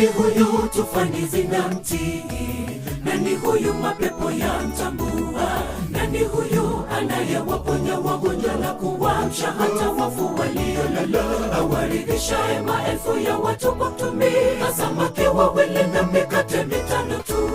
Nani huyu tufani zinamtii? Nani huyu mapepo yamtambua? Nani huyu anayewaponya wagonjwa na kuwaamsha hata wafu waliolala? Awaridhishaye maelfu ya watu kwa kutumia samaki wawili na mikate mitano tu.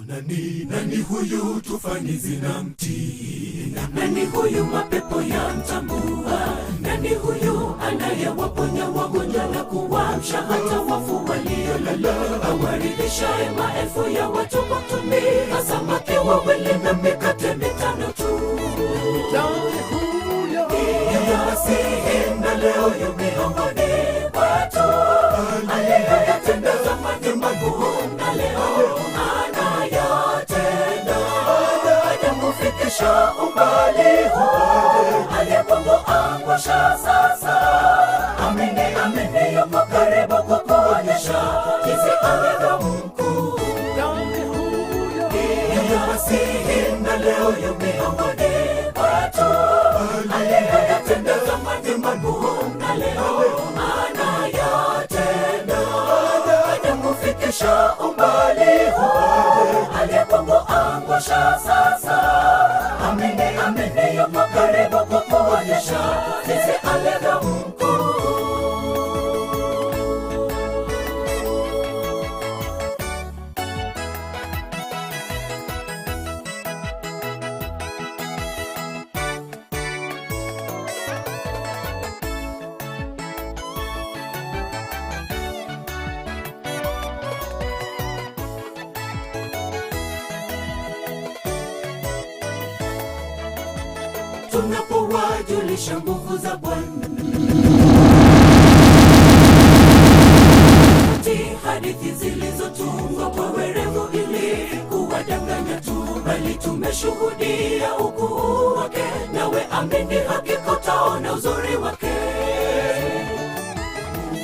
Nani, nani huyu tufani zinamtii? Nani huyu mapepo yamtambua? Nani huyu anayewaponya wagonjwa na kuwaamsha hata wafu waliolala? Awaridhishaye maelfu ya watu kwa kutumia samaki wawili na mikate mitano tu. Nani huyo? Ndiye Masihi na leo yu miongoni mwetu. Aliyoyatenda zamani makuu na leo anayatenda. Hajakufikisha umbali huu, aliyekunguangusha sasa. Amini, amini, yuko karibu kukuonyesha jinsi alivyo mkuu. Nani huyo? Ndiye Masihi na leo yu miongoni mwetu. Aliyoyatenda zamani makuu na leo anayatenda. Hajakufikisha umbali huu, aliyekunguangusha sasa. Amini, amini, yuko karibu kukuonyesha jinsi alivyo mkuu. Tunapowajulisha nguvu za Bwana, hadithi zilizotungwa kwa werevu ili kuwadanganya tu, bali tumeshuhudia ukuu wake. Nawe amini, hakika utaona uzuri wake.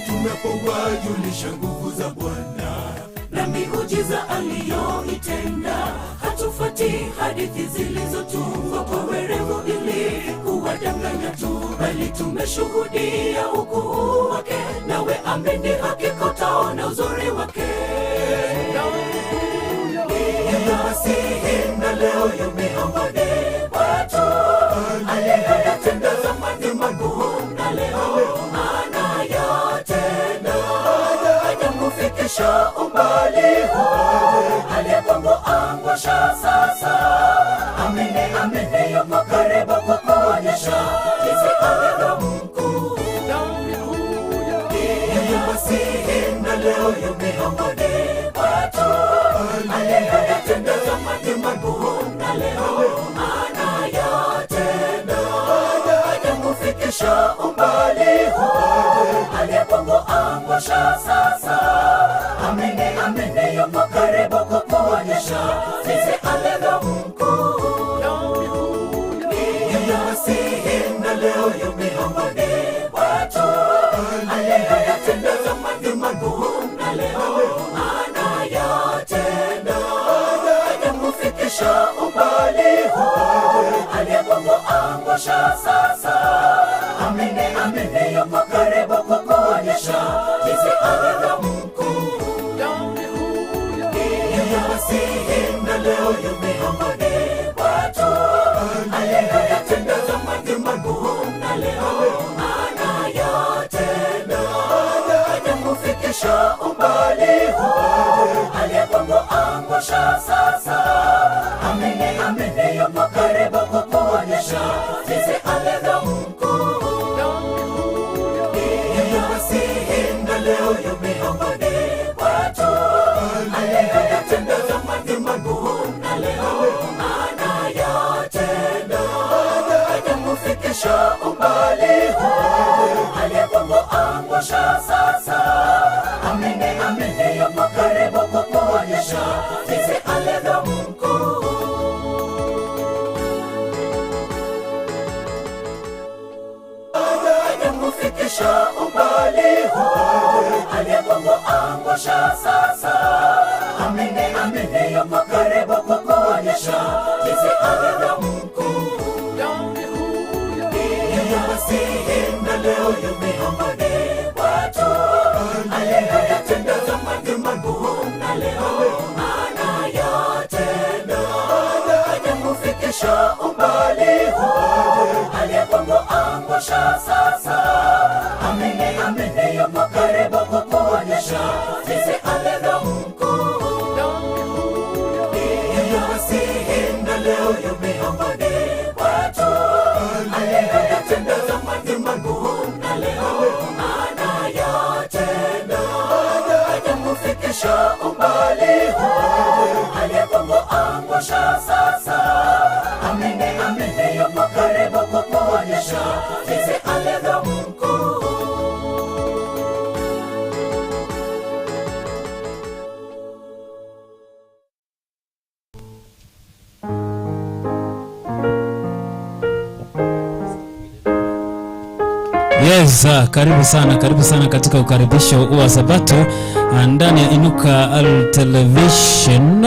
Tunapowajulisha nguvu za Bwana na miujiza aliyoitenda, hatufati hadithi zilizotungwa kwa werevu ili kuwadanganya tu, bali tumeshuhudia ukuu wake. Nawe amini, hakika utaona uzuri wake. Nani huyo? Ndiye Masihi na leo yu miongoni mwetu. Aliyoyatenda zamani makuu na leo anayatenda. Hajakufikisha umbali huu, aliyekunguangusha sasa. Amini, amini, yuko karibu kukuonyesha jinsi alivyo mkuu. Nani huyo? Ndiye Masihi na leo yu miongoni mwetu. Aliyoyatenda zamani makuu na leo anayatenda. Hajakufikisha umbali huu, aliyekunguangusha sasa. Amini, amini, yuko karibu kukuonyesha jinsi alivyo mkuu. Nani huyo? Ndiye Masihi na leo yu miongoni mwetu. Aliyoyatenda zamani makuu na leo anayatenda. Hajakufikisha umbali huu, aliyekunguangusha sasa. Amini, amini, yuko karibu kukuonyesha jinsi alivyo mkuu. Nani huyo? Ndiye Masihi na leo yu miongoni mwetu. Aliyoyatenda zamani makuu na leo anayatenda. Hajakufikisha umbali huu, aliyekunguangusha sasa. Amini, amini, yuko karibu kukuonyesha jinsi alivyo mkuu. Nani huyo? Ndiye Masihi na leo yu miongoni mwetu. Aliyoyatenda zamani makuu na leo anayatenda. Hajakufikisha umbali huu, aliyekunguangusha sasa. Amini, amini, yuko karibu kukuonyesha jinsi alivyo mkuu. Hajakufikisha umbali huu, aliyekunguangusha sasa. Amini, amini, yuko karibu kukuonyesha jinsi alivyo mkuu. Nani huyo? Ndiye Masihi na leo yu miongoni mwetu. Aliyoyatenda Hajakufikisha umbali huu, aliyekuangusha sasa. Amini, amini, yupo karibu kukuonyesha jinsi alivyo mkuu. Ndiye Masihi na leo yu miongoni mwetu. Aliyoyatenda zamani makuu na leo anayatenda. Hajakufikisha umbali huu, aliyekuangusha sasa. Amini, amini, yupo karibu kukuonyesha jinsi alivyo mkuu. Yes, karibu sana, karibu sana katika ukaribisho wa Sabato ndani ya Inuka Al Television.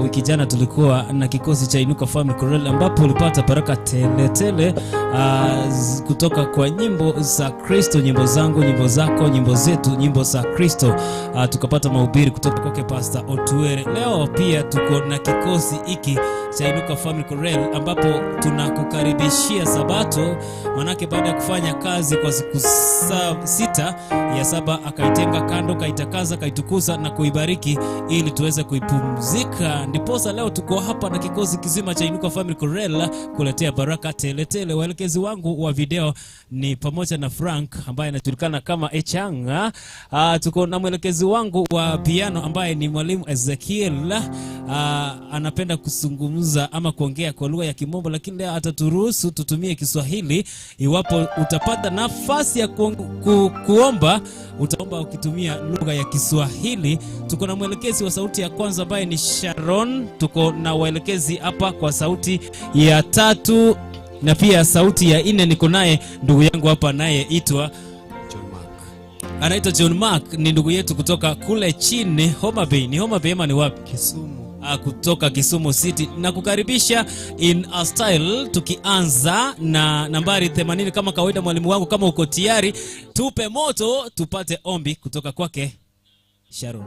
Wiki jana tulikuwa na kikosi cha Inuka Family Choral ambapo ulipata baraka tele tele kutoka kwa nyimbo za Kristo, nyimbo zangu, nyimbo zako, nyimbo zetu, nyimbo za Kristo. Tukapata mahubiri kutoka kwake Pastor Otuere. Leo pia tuko na kikosi hiki cha Inuka Family Choral ambapo tunakukaribishia Sabato, manake baada ya kufanya kazi kwa siku 6 ya 7 akaitenga kando, kaitakaza, kaitukuza na kuibariki ili tuweze kuipumzika. Ndiposa leo tuko hapa na kikosi kizima cha Inuka Family Choral kuletea baraka tele tele. Waelekezi wangu wa video ni pamoja na Frank ambaye anajulikana kama Echanga. Tuko na mwelekezi wangu wa piano ambaye ni mwalimu Ezekiel. Anapenda kuzungumza ama kuongea kwa lugha ya Kimombo, lakini leo ataturuhusu tutumie Kiswahili. Iwapo utapata nafasi ya kuomba, utaomba ukitumia lugha ya Kiswahili. Tuko na mwelekezi wa sauti ya kwanza ambaye ni Sharon. Tuko na waelekezi hapa kwa sauti ya 3 na pia sauti ya 4. Niko naye ndugu yangu hapa anayeitwa John Mark. Anaitwa John Mark, ni ndugu yetu kutoka kule chini Homa Bay. Ni Homa Bay ama ni wapi? Kisumu. Kutoka Kisumu City. Na kukaribisha in a style, tukianza na nambari 80 kama kawaida. Mwalimu wangu, kama uko tayari, tupe moto tupate ombi kutoka kwake Sharon.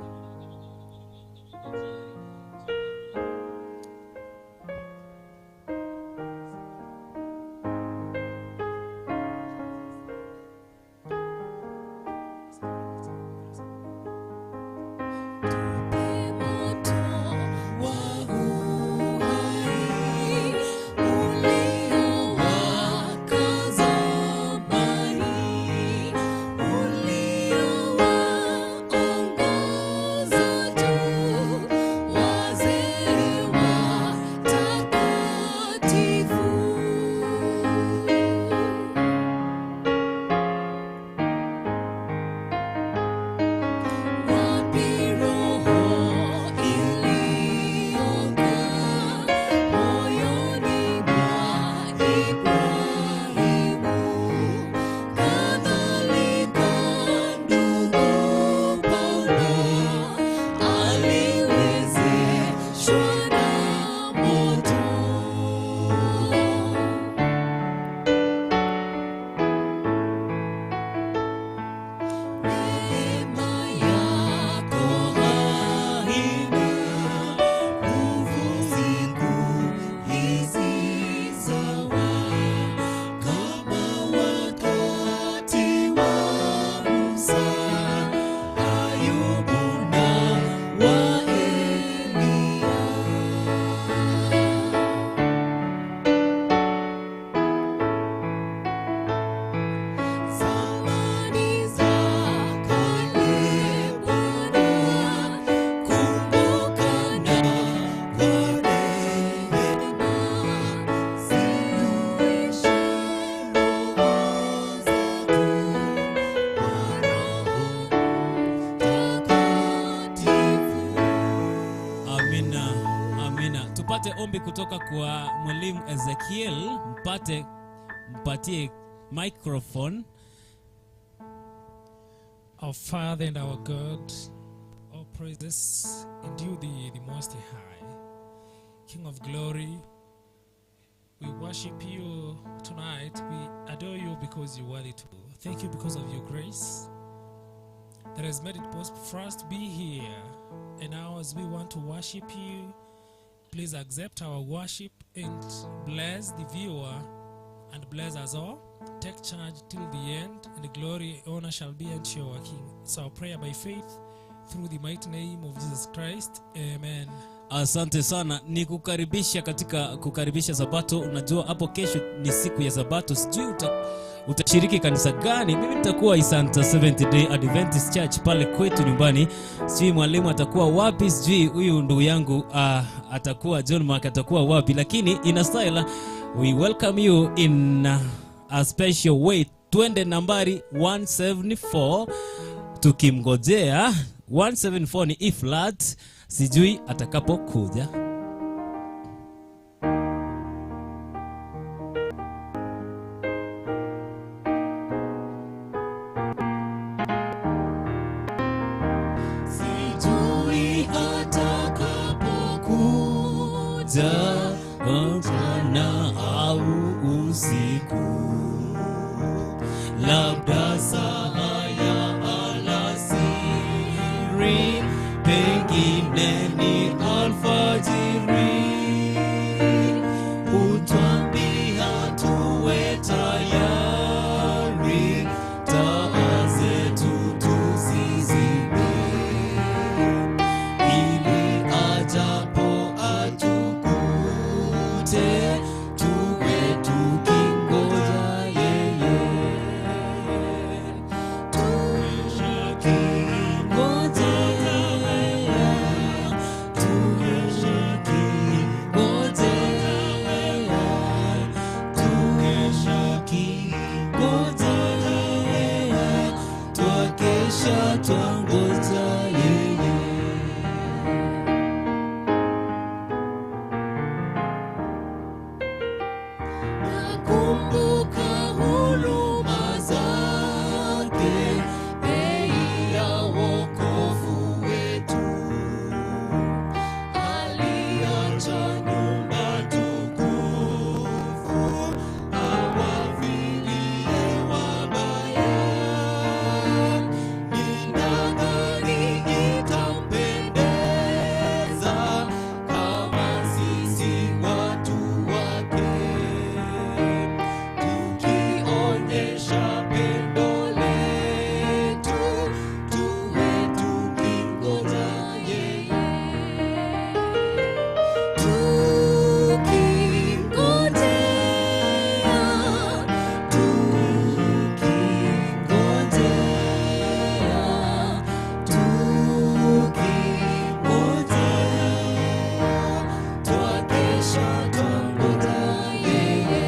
Tupate ombi kutoka kwa mwalimu Ezekiel. Mpatie microphone. Our Father and our God, all praises and you the Most High, King of Glory. We worship you tonight. We adore you because you're worthy to. Thank you because of your grace that has made it possible for us to be here. And now as we want to worship you Please accept our worship and bless the viewer and bless us all. Take charge till the end, and the glory and honor shall be unto our King. It's our prayer by faith through the mighty name of Jesus Christ. Amen. Asante sana, ni kukaribisha katika kukaribisha Sabato. Unajua hapo kesho ni siku ya Sabato, sijui utashiriki kanisa gani. Mimi nitakuwa Isanta Seventh Day Adventist Church pale kwetu nyumbani. Sijui mwalimu atakuwa wapi, sijui huyu ndugu yangu atakuwa John Mark atakuwa wapi, lakini in a style we welcome you in a special way. Twende nambari 174 tukimgojea. 174 ni E flat, sijui atakapokuja. Sijui atakapokuja mchana au usiku, labda saa ya alasiri, pengine ni alfajiri. Utwambia tuwe tayari, taa zetu tusizime, ili ajapo atukute, tuwe tukingoja yeye. Twakesha twangoja yeye. Nakumbuka huruma zake, bei ya wokovu wetu. Aliacha nyumba tukufu, awafilie wabaya. Ni nani itampendeza kama sisi watu wake? Tukionyesha pendo letu, tuwe tukingoja yeye. Tukingojea, tukingojea, tukingojea, twakesha twangoja yeye.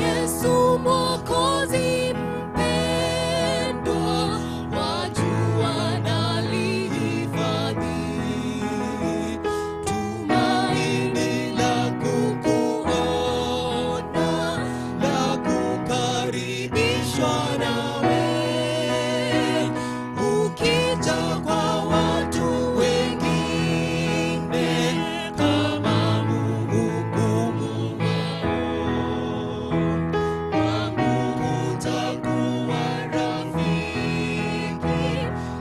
Yesu Mwokozi mpendwa, wajua nalihifadhi Tumaini la kukuona, la kukaribishwa nawe, ukija kwa watu wengine kama mhukumu wao, kwangu utakuwa rafiki.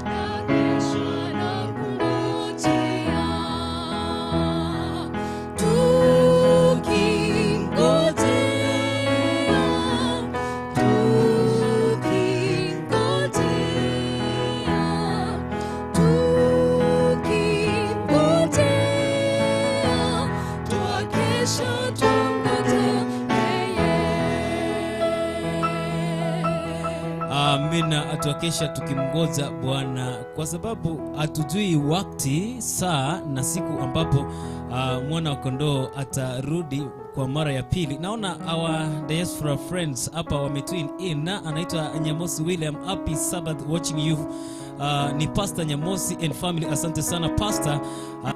Nakesha na kungojea, tukingojea, tukingojea, tukingojea, twakesha twangoja yeye. Amina, atuakesha tukimgoja Bwana, kwa sababu hatujui wakati, saa na siku ambapo mwana wa kondoo atarudi kwa mara ya pili. Naona our diaspora friends hapa wametune in. Anaitwa Nyamosi William, happy Sabbath watching you. Ni Pastor Nyamosi and family, asante sana Pastor.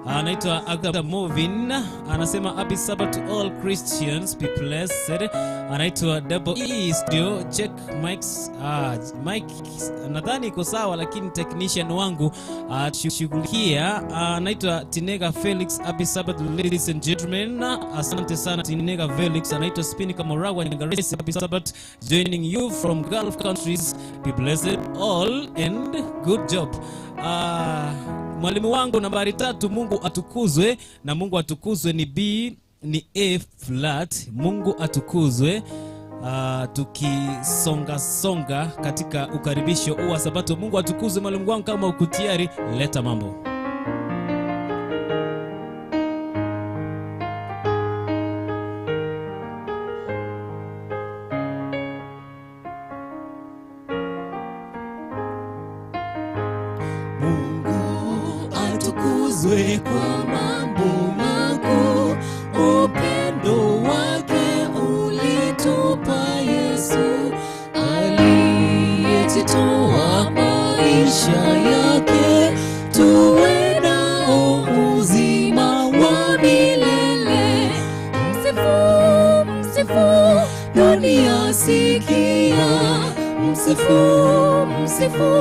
Anaitwa Agatha Movin, anasema happy Sabbath to all Christians, be blessed. Anaitwa Double E Studio. Check mics. Mic nadhani iko sawa, lakini technician wangu atushughulikia. Anaitwa Tinega Felix. Happy Sabbath ladies and gentlemen. Asante sana Tinega Felix. Anaitwa Spini Kamorawa Nyangaresi. Happy Sabbath, joining you from Gulf countries. Be blessed all and good job. Mwalimu wangu nambari 3, Mungu atukuzwe, na Mungu atukuzwe ni B, ni A flat. Mungu atukuzwe. Tukisonga songa katika ukaribisho wa Sabato. Mungu atukuzwe. Mwalimu wangu, kama uko tayari, leta mambo. Mungu atukuzwe kwa mambo makuu, upendo wake ulitupa Yesu, aliyejitoa maisha yake tuwe nao uzima wa milele. Msifu, msifu, dunia sikia, msifu, msifu,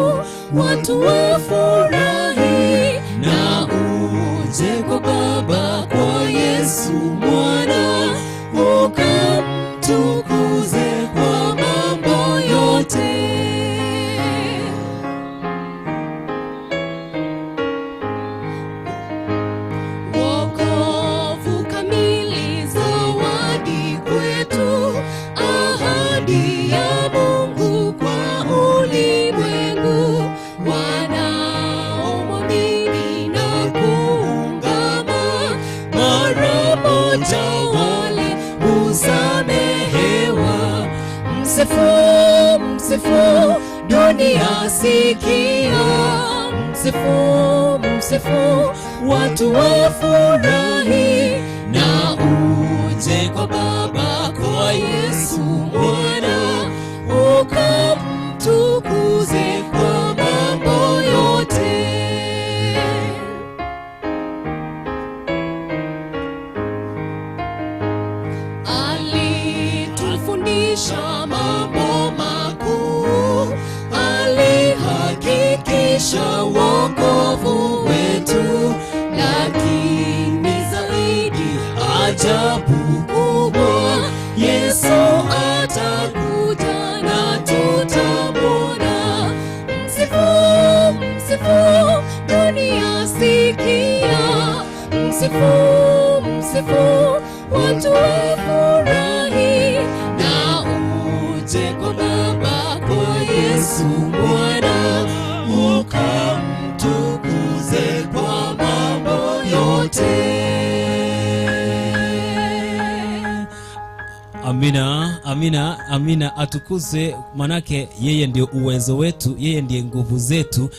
watu wafurahi, na uje kwa Baba kwa Yesu Mwana, ukamtukuze kwa mambo yote. Wokovu kamili, zawadi kwetu, ahadi ya Mungu kwa ulimwengu, wanaomwamini na kuungama, mara moja wale husamehewa. Msifu, msifu, dunia sikia, msifu, msifu, watu wafurahi, na uje kwa Baba kwa Yesu Mwana, ukamtukuze kwa mambo yote. Alitufundisha mambo makuu, alihakikisha wokovu wetu, lakini zaidi ajabu kubwa, Yesu atakuja na tutamwona. Msifu, msifu, dunia sikia, msifu, msifu, watu wafurahi, na uje kwa Baba kwa Yesu Mwana, ukamtukuze kwa mambo yote. Amina, amina, amina. Atukuzwe, manake yeye ndiye uwezo wetu, yeye ndiye nguvu zetu,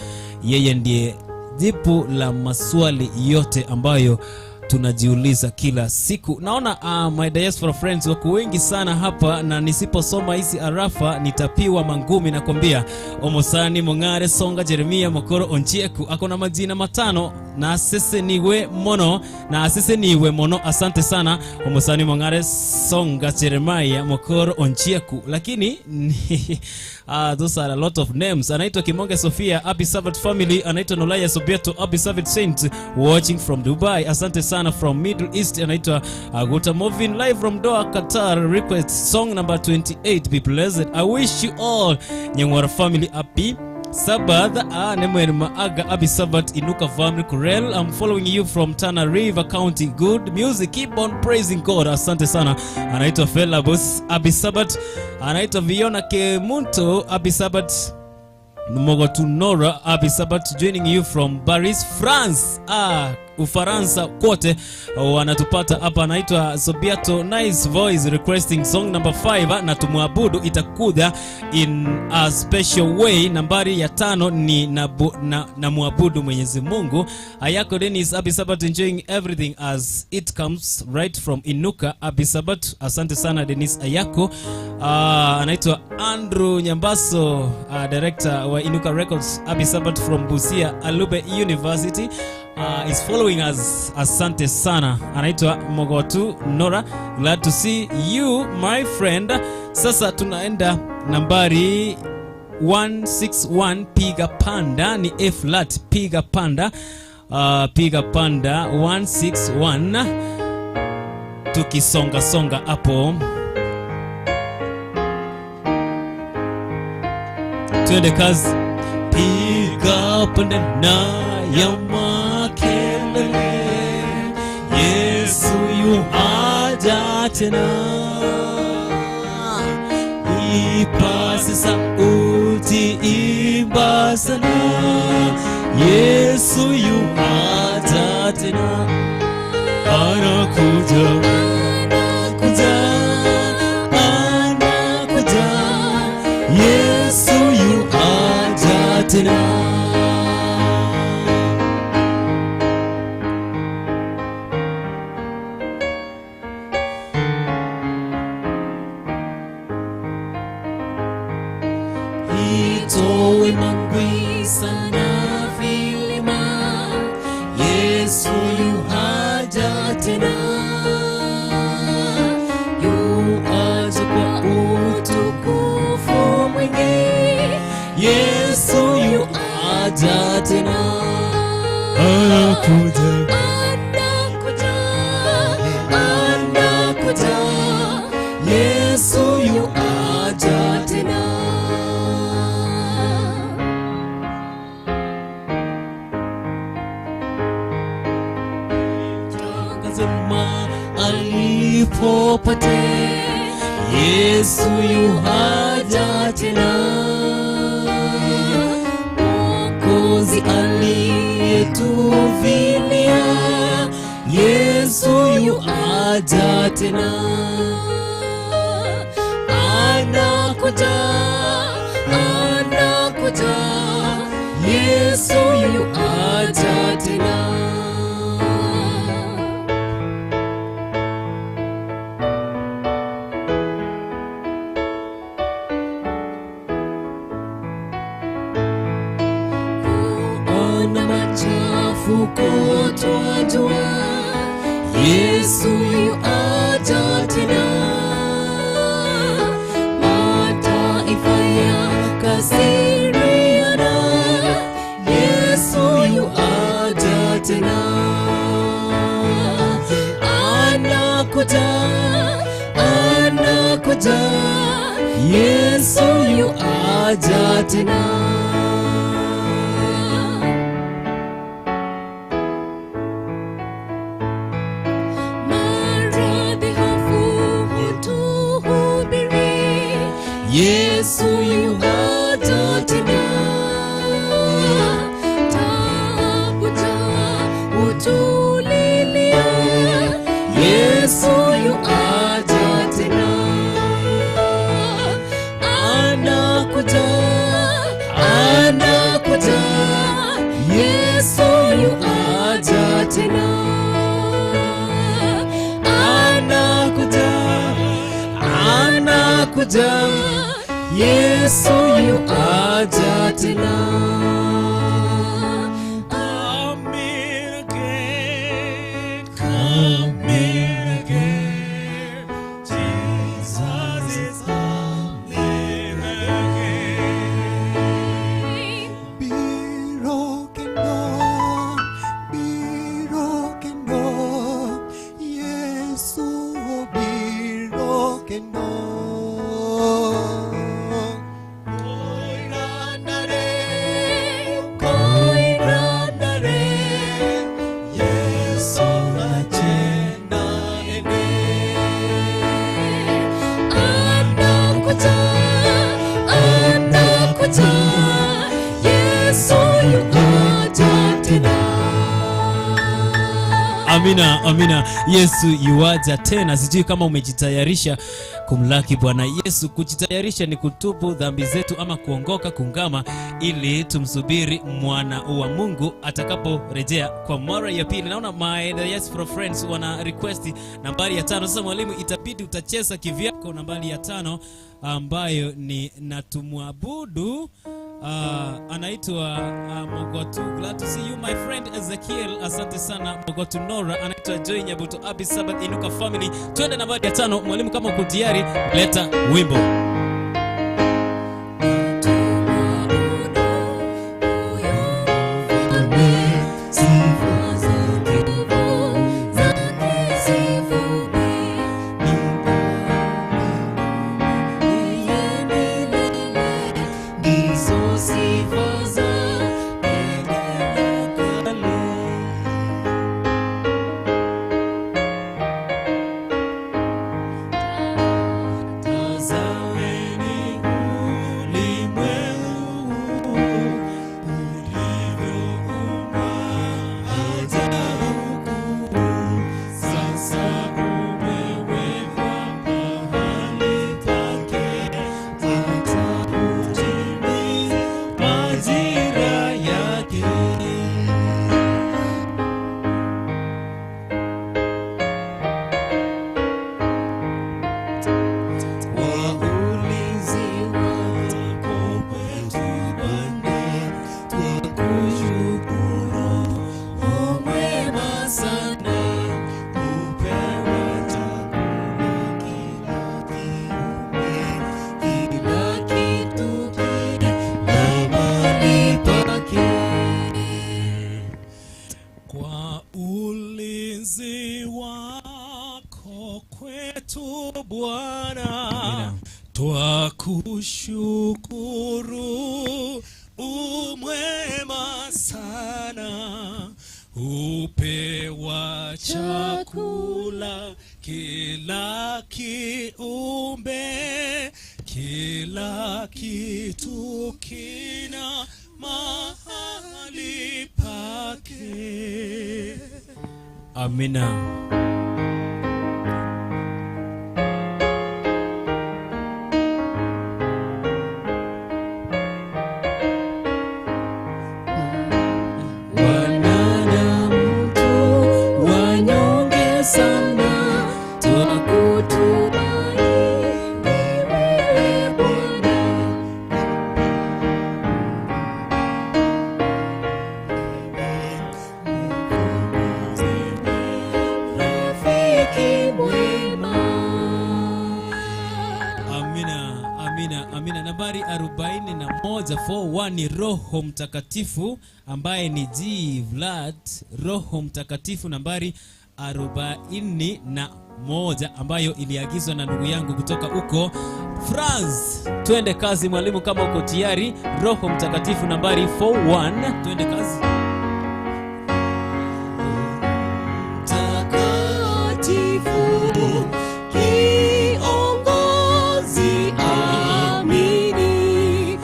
yeye ndiye jibu la maswali yote ambayo tunajiuliza kila siku. Naona my diaspora friends wako wengi sana hapa, na nisiposoma hizi arafa nitapiwa mangumi. Nakwambia Omosani Mong'are Songa Jeremia Mokoro Onchieku ako na majina 5, na sisi niwe mono, na sisi niwe mono. Asante sana Omosani Mong'are Songa Jeremiah Mokoro Onchieku, lakini those are a lot of names. Anaitwa Kimonge Sofia, Happy Sabbath family. Anaitwa Nolaya Sobieto, Happy Sabbath Saint, watching from Dubai. Asante sana from Middle East. Anaitwa Aguta Movin, live from Doha, Qatar. Request song number 28, be blessed. I wish you all Nyangwara family happy Sabbath. Nemwen Maaga, Happy Sabbath, Inuka Family Kurel. I'm following you from Tana River County. Good music, keep on praising God. Asante sana. Anaitwa Fela Boss, Happy Sabbath. Anaitwa Viona Kemunto, Happy Sabbath. Mogotunora, Happy Sabbath, joining you from Paris, France. Ufaransa kote wanatupata hapa. Anaitwa Sobiato, nice voice, requesting song number 5, na tumwabudu itakuja in a special way. Nambari ya 5 ni na muabudu Mwenyezi Mungu. Ayako Dennis, Happy Sabbath, enjoying everything as it comes right from Inuka. Happy Sabbath. Asante sana Dennis Ayako. Anaitwa Andrew Nyambaso, director wa Inuka Records. Happy Sabbath from Busia Alube University. is following us. Asante sana. Anaitwa Mogotu Nora. Glad to see you, my friend. Sasa tunaenda nambari 161, piga panda, ni A flat, piga panda. Piga panda 161, tukisonga songa hapo, twende kazi. Piga panda na ya makelele, Yesu yuaja tena, ipase sauti, imba sana, Yesu yuaja tena, anakuja, anakuja, anakuja, Yesu yuaja tena. Itowe mangwisa na vilima, Yesu yuaja tena, yuaja kwa utukufu mwingi, Yesu yuaja tena, anakuja, Anakuja, anakuja, Yesu yuaja tena. Tazama alipopotea, Yesu yuaja tena, Mwokozi aliyetufilia, Yesu yuaja tena, Anakuja, anakuja, Yesu yuaja tena. Kuona machafuko twajua, Yesu yuaja tena. Mataifa yakasiriana, Yesu yuaja tena. Anakuja, anakuja, Yesu yuaja tena. Maradhi, hofu hutuhubiri, Yesu yuaja tena. Taabu hutulilia, Yesu yuaja tena. Anakuja, anakuja, Yesu yuaja tena. Anakuja, anakuja, Yesu yuaja tena. Coming again, coming again. Jesus is coming again. Biro kendo, biro kendo, Yesu biro kendo. Koiranare, koiranare, Yesu achena ene. Anakuja, anakuja, Yesu yuaja tena. Amina, amina. Yesu yuaja tena. Sijui kama umejitayarisha kumlaki Bwana Yesu. Kujitayarisha ni kutubu dhambi zetu ama kuongoka, kungama, ili tumsubiri mwana wa Mungu atakaporejea kwa mara ya pili. Naona my diaspora friends wana request nambari ya 5. Sasa mwalimu, itabidi utacheza kivyako nambari ya 5 ambayo ni natumwabudu. Anaitwa Mogotu. Glad to see you my friend Ezekiel. Asante sana Mogotu Nora. Anaitwa Joy Nyabuto Abi Sabbath Inuka Family. Twende nambari ya 5. Mwalimu, kama uko tayari, leta wimbo. Sifa zake, nguvu zake zivume, yeye milele, ndizo sifa za agano kale. Tazameni ulimwengu ulivyoumbwa ajabu kuu. Sasa umewekwa mahali pake, atautimiza majira yake. Kwa ulinzi wako kwetu Bwana, twakushukuru, u mwema sana. Hupewa chakula kila kiumbe, kila kitu kina mahali pake. Kwa ulinzi wako kwetu Bwana, twakushukuru, u mwema sana. Hupewa chakula kila kiumbe, kila kitu kina mahali pake. Amina. Wanadamu tu wanyonge sana, twakutumaini wewe Bwana. Rafiki mwema. Amina, amina, amina. Nambari 41 41 ni Roho Mtakatifu ambaye ni G Vlad. Roho Mtakatifu nambari 41 ambayo iliagizwa na ndugu yangu kutoka huko France. Twende kazi mwalimu, kama uko tayari. Roho Mtakatifu nambari 41, twende kazi. Mtakatifu, kiongozi amini,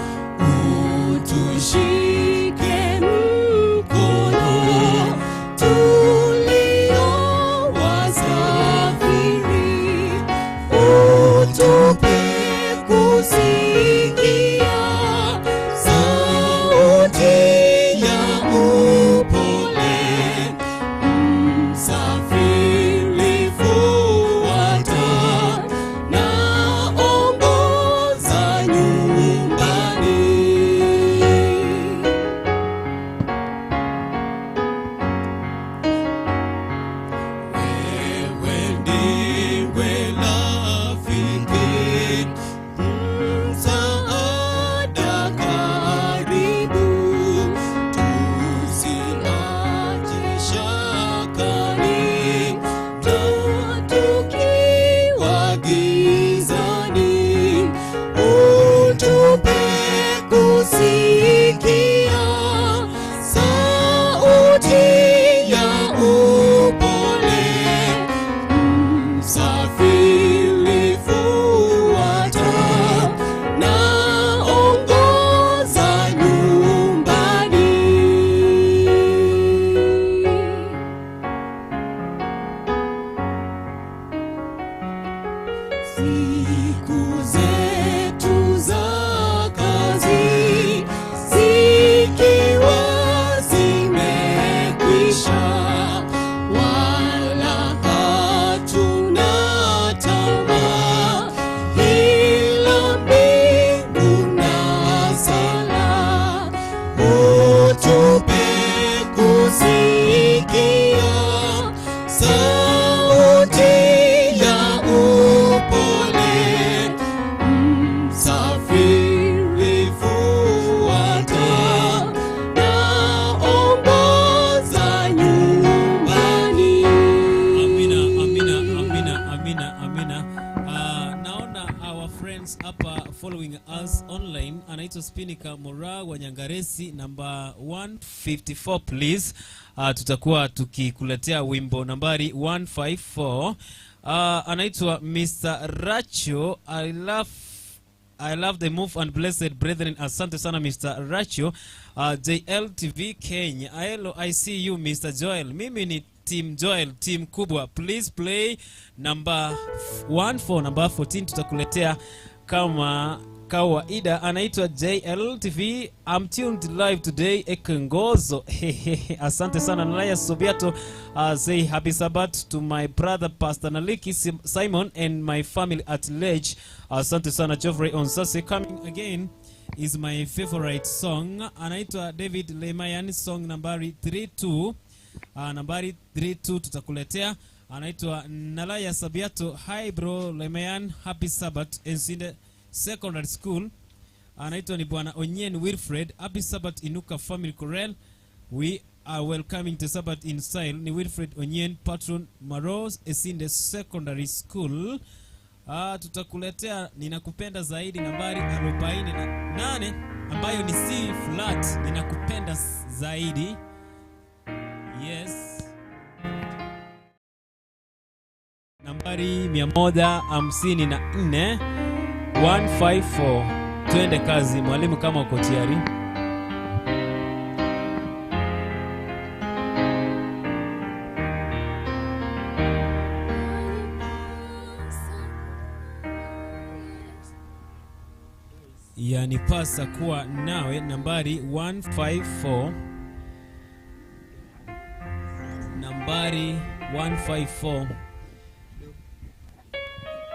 utushike mkono tulio wasafiri, utupe kusikia sauti ya following us online. Anaitwa Spinika Mora wa Nyangaresi, namba 154 please. Tutakuwa tukikuletea wimbo nambari 154. Anaitwa Mr. Racho. I love the move and blessed brethren. Asante sana, Mr. Racho. JLTV Kenya. Hello, I see you, Mr. Joel. Mimi ni Team Joel, team kubwa. Please play number 14, number 14 tutakuletea kama kawaida. Anaitwa JLTV. I'm tuned live today Ekengozo. Asante sana. Nalaya Sobiato, say happy Sabbath to my brother Pastor Naliki Simon and my family at Ledge. Asante sana, Geoffrey Onsase. Coming again is my favorite song. Anaitwa David Lemayan, song nambari 32. Nambari 32 tutakuletea. Anaitwa Nalaya Sabiato. Hi bro Lemayan, happy Sabbath. Ensinde Secondary School. Anaitwa ni Bwana Onyen Wilfred. Happy Sabbath, Inuka Family Chorale. We are welcoming to Sabbath in style. Ni Wilfred Onyen, patron Maros Esinde Secondary School. Tutakuletea Ninakupenda Zaidi, nambari 48, ambayo ni C flat. Ninakupenda Zaidi. Yes. Nambari 154, 154. Twende kazi mwalimu, kama uko tayari. Yanipasa Kuwa Nawe, nambari 154, nambari 154,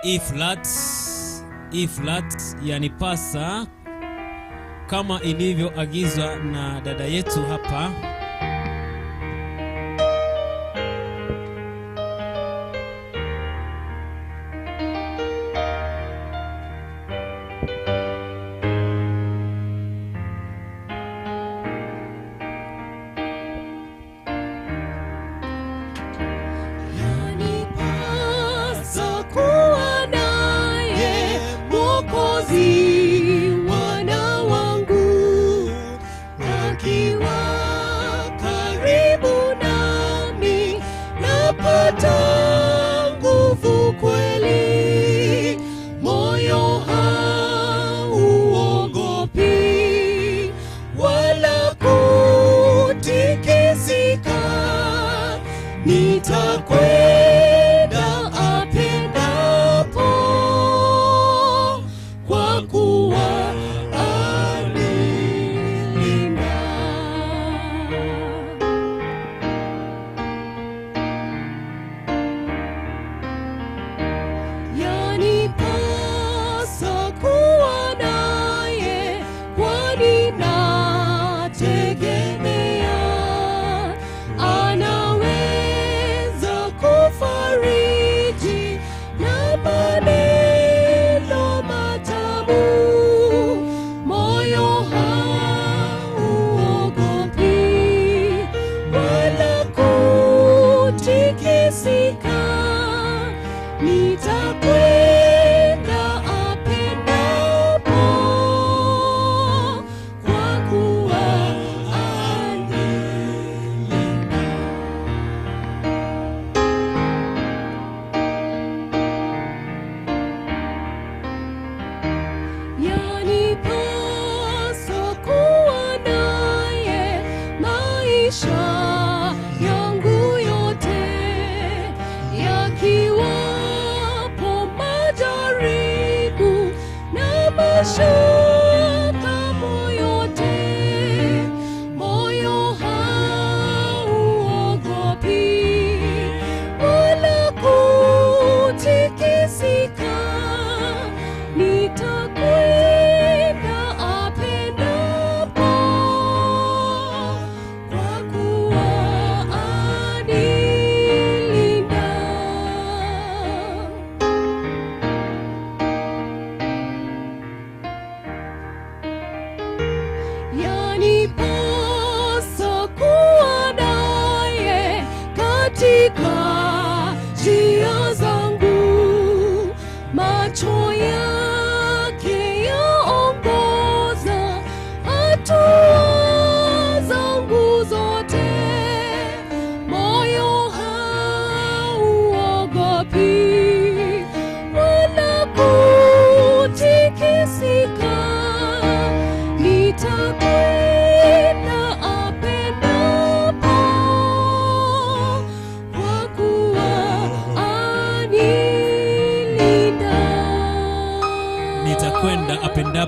E flat, E flat, yanipasa, kama ilivyoagizwa na dada yetu hapa. Yanipasa kuwa naye Mwokozi, Bwana wangu, akiwa karibu nami napata nguvu kweli, moyo hauogopi wala kutikisika, nitakwenda apendapo, kwa kuwa anilinda. Yanipasa kuwa naye, kwani nategemea anaweza kufariji na maneno matamu, moyo hauogopi wala kutikisika, nitakwenda apendapo, kwa kuwa anilinda. Yanipasa kuwa naye maisha yangu yote, yakiwapo majaribu na mashaka moyote, moyo hauogopi wala kutikisika, nitakwenda apendapo, kwa kuwa anilinda.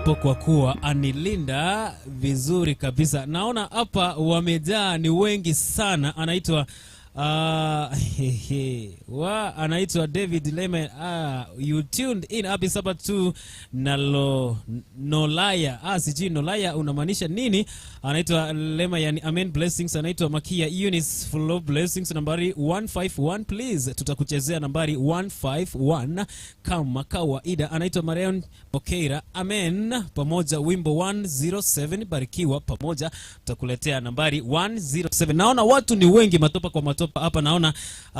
Niogopapo kwa kuwa anilinda vizuri kabisa. Naona hapa wamejaa ni wengi sana. Anaitwa anaitwa David Leme. You tuned in happy Sabbath to Nalo Nolaya. Sijui Nolaya unamaanisha nini? Anaitwa Lema, yani amen blessings. Anaitwa Makia Eunice full of blessings. Nambari 151 please. Tutakuchezea nambari 151 kama kawaida. Anaitwa Marion Mokeira, amen pamoja, wimbo 107 barikiwa pamoja. Tutakuletea nambari 107. Naona watu ni wengi, matopa kwa matopa hapa. Naona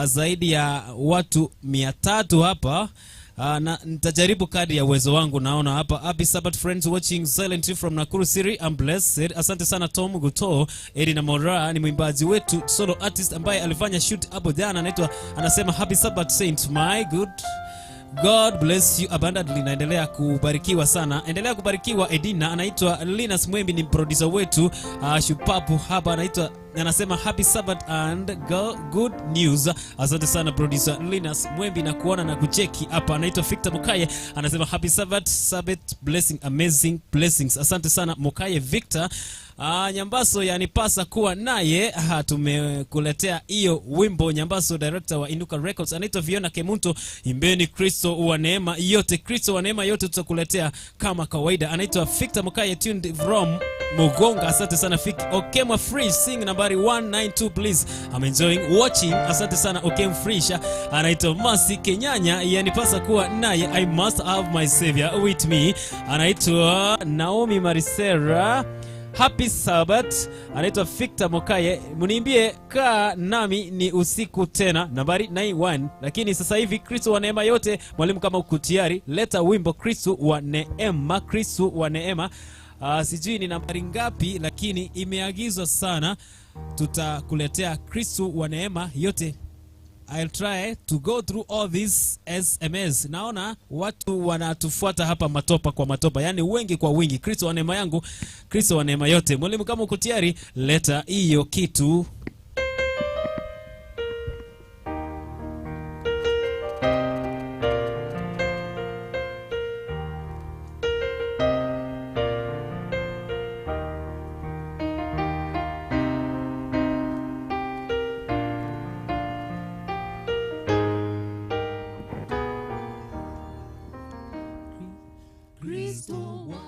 zaidi ya watu 300 hapa. Na nitajaribu kadri ya uwezo wangu. Naona hapa happy Sabbath friends watching silently from Nakuru City, I'm blessed. Asante sana Tom Guto. Edina Mora ni mwimbaji wetu solo artist ambaye alifanya shoot hapo jana, anaitwa, anasema happy Sabbath saint, my good God bless you abundantly. Naendelea kubarikiwa sana, endelea kubarikiwa Edina. Anaitwa Linus Mwembi, ni producer wetu shupapu hapa, anaitwa, anasema happy Sabbath and good news. Asante sana producer Linus Mwembi na kuona na kucheki hapa. Anaitwa Victor Mukaye, anasema happy Sabbath, Sabbath blessing, amazing blessings. Asante sana Mukaye Victor. Nyambaso yanipasa kuwa naye. Tumekuletea hiyo wimbo Nyambaso, director wa Inuka Records. Anaitwa Fiona Kemunto, imbeni Kristo wa neema yote, Kristo wa neema yote tutakuletea kama kawaida. Anaitwa Victor Mukaye, tuned from Mugonga. Asante sana Fik. Okemwa Free sing nambari 192 please. I'm enjoying watching. Asante sana Okem Fresh. Anaitwa Masi Kenyanya, yanipasa kuwa naye, I must have my savior with me. Anaitwa Naomi Marisera, Happy Sabbath. Anaitwa Victor Mokaye, mniimbie kaa nami ni usiku tena, nambari 91. Lakini sasa hivi Kristo wa neema yote, mwalimu kama uko tayari, leta wimbo Kristo wa neema, Kristo wa neema. Sijui ni nambari ngapi, lakini imeagizwa sana. Tutakuletea Kristo wa neema yote. I'll try to go through all these SMS. Naona watu wanatufuata hapa matopa kwa matopa, yani wengi kwa wingi. Kristo wa neema yangu, Kristo wa neema yote. Mwalimu kama uko tayari, leta hiyo kitu. Kristo wa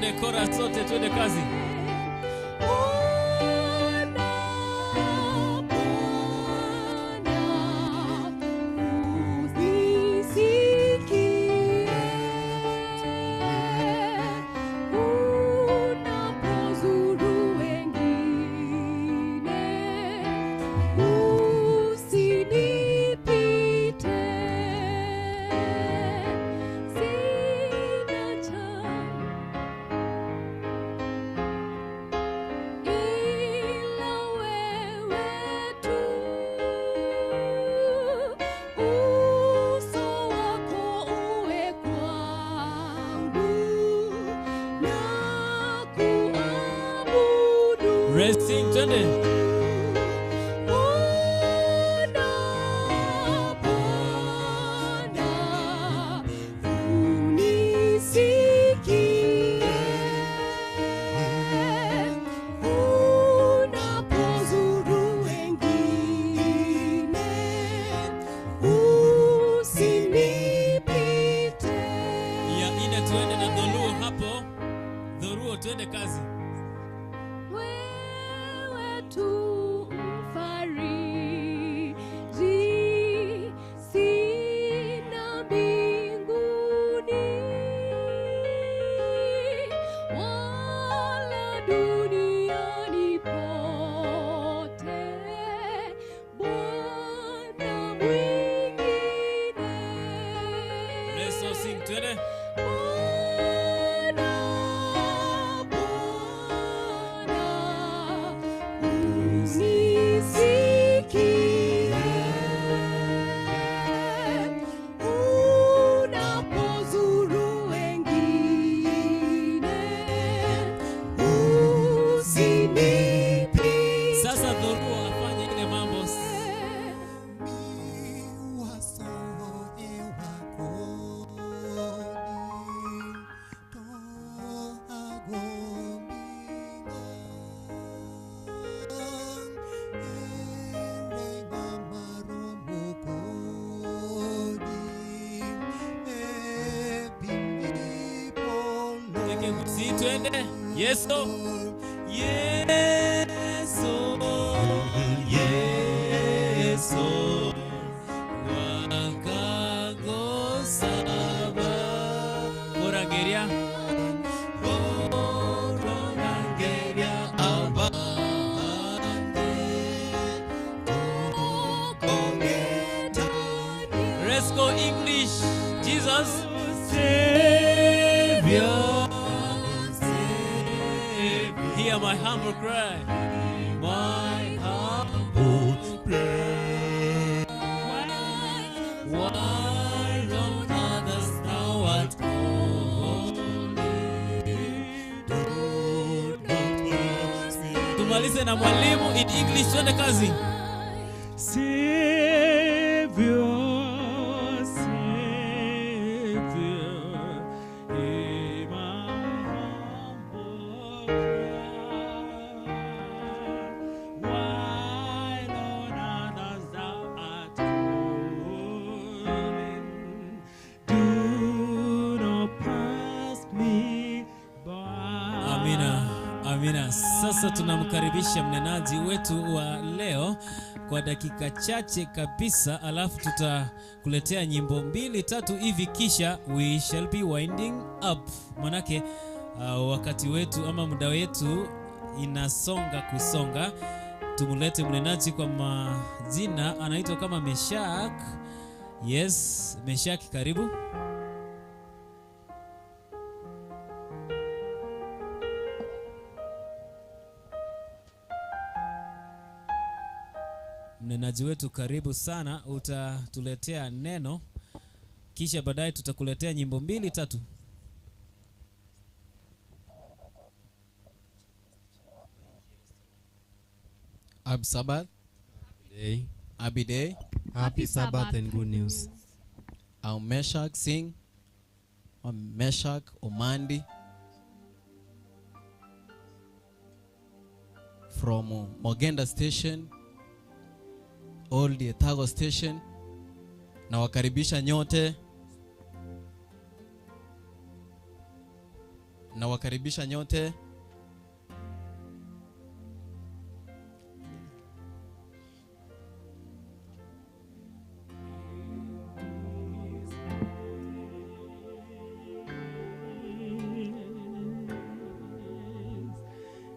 Twende kora sote, twende kazi. Bwana, Bwana, unisikie. Unapozuru wengine, usinipite. Sina cha ila wewe tu, uso wako uwe kwangu na kuabudu. Resting, twende. Bwana, Bwana, unisikie. Unapozuru wengine, usinipite. Ya ine tuende na Dholuo hapo. Dholuo twende kazi. Wewe tu mfariji, sina mbinguni wala duniani pote, Bwana mwingine. Let's all sing, twende. Bwana, Bwana, unisikie. Unapozuru wengine, usinipite. Sasa Dholuo afanye ile mambo. Teke kusi twende. Yesu. Yesu. Yesu. Wakagosaba. Korangeria. Korangeria abande. Let's go English. Jesus. Savior. Savior. Hear my humble cry. My humble prayer. Why on others thou art calling? Do not pass me. Tumalize na mwalimu in English, twende kazi. Savior, Savior, hear my humble cry. While on others thou art calling, do not pass me by. Amina, amina. Sasa tunamkaribisha mnenaji wetu wa leo kwa dakika chache kabisa, alafu tutakuletea nyimbo mbili tatu hivi, kisha we shall be winding up. Manake wakati wetu ama muda wetu inasonga kusonga. Tumlete mnenaji kwa majina, anaitwa kama Meshak. Yes, Meshak, karibu. Mnenaji wetu karibu sana, utatuletea neno kisha baadaye tutakuletea nyimbo mbili tatu. Happy Sabbath. Day. Happy day. Happy Sabbath and good news. I'm Meshach Singh. I'm Meshach Omandi from Mogenda Station, Old Etago Station. Nawakaribisha nyote. Nawakaribisha nyote.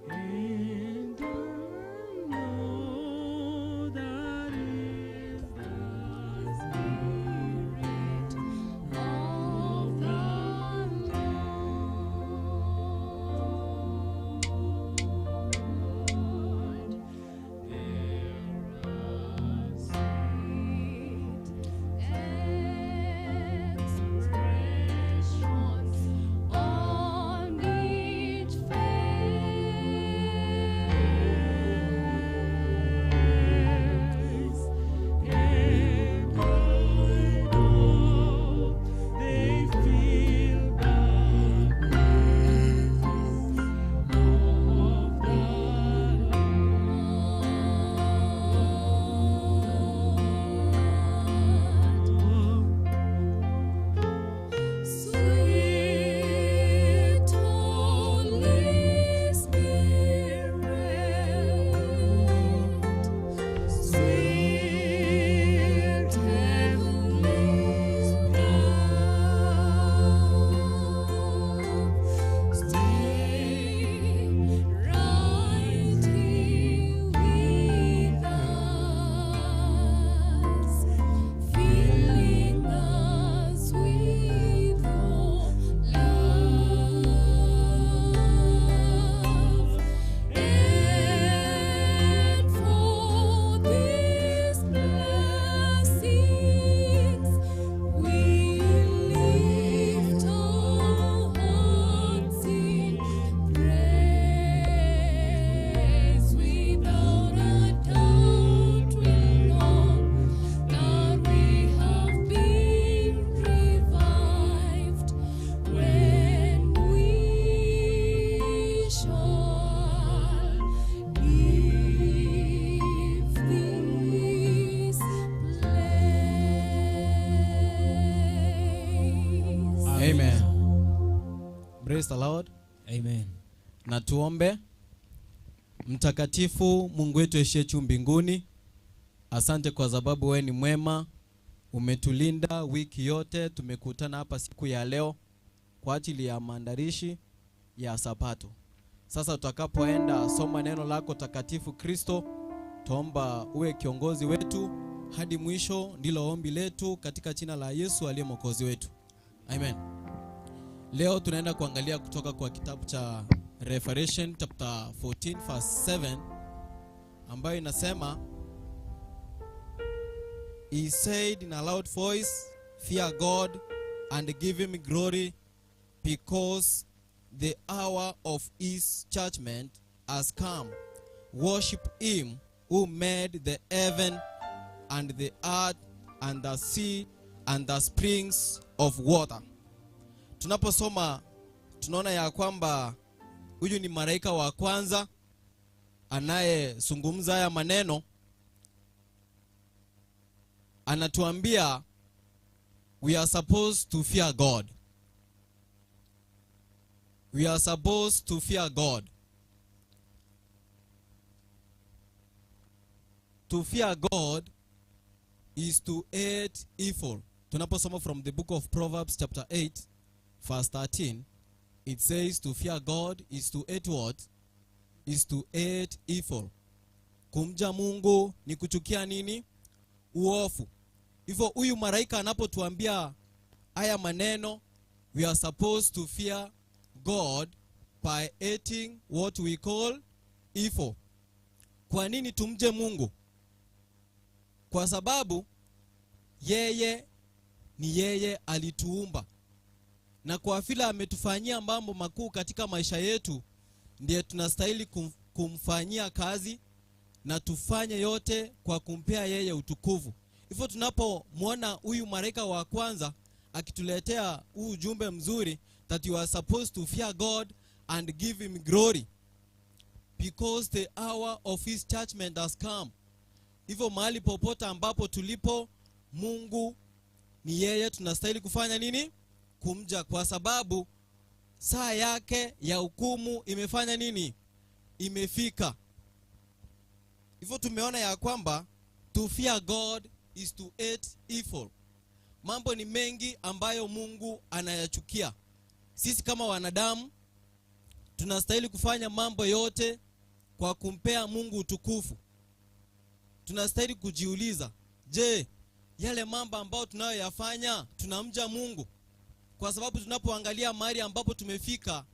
And I know that is the Spirit of the Lord. There are sweet expressions on each face. And I know they feel the presence of the Lord. Sweet Holy Spirit, sweet heavenly dove, stay right here with us, filling us with your love. And for these blessings, we lift our hearts in praise. Without a doubt, we know that we have been revived when we shall leave this place. Amen. Praise the Lord. Amen. Na tuombe. Mtakatifu Mungu wetu aishiye juu mbinguni, asante kwa sababu wewe ni mwema, umetulinda wiki yote. Tumekutana hapa siku ya leo kwa ajili ya maandalishi ya Sabato. Sasa tutakapoenda soma neno lako takatifu Kristo, tuomba uwe kiongozi wetu hadi mwisho. Ndilo ombi letu katika jina la Yesu aliye mwokozi wetu, amen. Leo tunaenda kuangalia kutoka kwa kitabu cha Revelation chapter 14 verse 7 ambayo inasema, He said in a loud voice, fear God and give him glory, because the hour of his judgment has come. Worship him who made the heaven and the earth and the sea and the springs of water. Tunaposoma tunaona ya kwamba huyu ni malaika wa kwanza anayezungumza haya maneno. Anatuambia we are supposed to fear God. We are supposed to fear God. To fear God is to hate evil. Tunaposoma from the book of Proverbs chapter 8 verse 13, it says to fear God is to hate what? Is to hate evil. Kumja Mungu ni kuchukia nini? Uofu. Hivyo huyu malaika anapotuambia haya maneno, we are supposed to fear God by hating what we call evil. Kwa nini tumje Mungu? Kwa sababu yeye ni yeye alituumba, na kwa vile ametufanyia mambo makuu katika maisha yetu, ndiye tunastahili kumfanyia kazi na tufanye yote kwa kumpea yeye utukufu. Hivyo tunapomwona huyu malaika wa kwanza akituletea huu ujumbe mzuri that you are supposed to fear God and give him glory because the hour of his judgment has come. Hivyo mahali popote ambapo tulipo, Mungu ni yeye tunastahili kufanya nini? Kumja, kwa sababu saa yake ya hukumu imefanya nini? Imefika. Hivyo tumeona ya kwamba to fear God is to hate evil. Mambo ni mengi ambayo Mungu anayachukia. Sisi kama wanadamu tunastahili kufanya mambo yote kwa kumpea Mungu utukufu. Tunastahili kujiuliza, je, yale mambo ambayo tunayoyafanya tunamja Mungu? Kwa sababu tunapoangalia mahali ambapo tumefika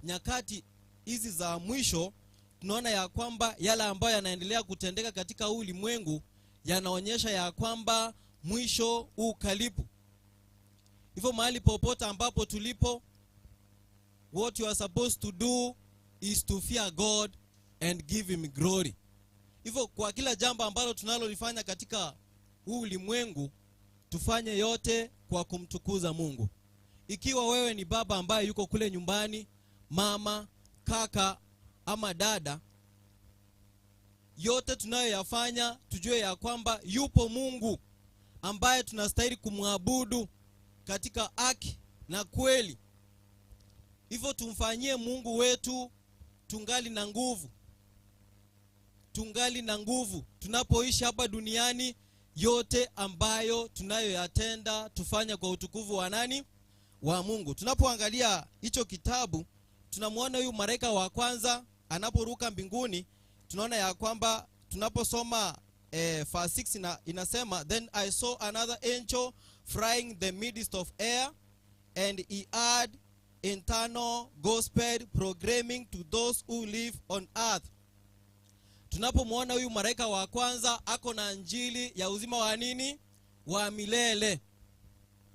nyakati hizi za mwisho, tunaona ya kwamba yale ambayo yanaendelea kutendeka katika huu ulimwengu yanaonyesha ya kwamba mwisho u karibu. Hivyo mahali popote ambapo tulipo, what you are supposed to do is to fear God and give him glory. Hivyo kwa kila jambo ambalo tunalolifanya katika huu ulimwengu, tufanye yote kwa kumtukuza Mungu. Ikiwa wewe ni baba ambaye yuko kule nyumbani, mama, kaka ama dada, yote tunayoyafanya tujue ya kwamba yupo Mungu ambaye tunastahili kumwabudu katika haki na kweli. Hivyo tumfanyie Mungu wetu tungali na nguvu. Tungali na nguvu. Tunapoishi hapa duniani, yote ambayo tunayoyatenda tufanye kwa utukufu wa nani? Wa Mungu. Tunapoangalia hicho kitabu, tunamuona huyu malaika wa kwanza anaporuka mbinguni. Tunaona ya kwamba tunaposoma verse 6 inasema, "Then I saw another angel flying the midst of air, and he had eternal gospel proclaiming to those who live on earth." Tunapomwona huyu malaika wa kwanza ako na injili ya uzima wa nini? Wa milele.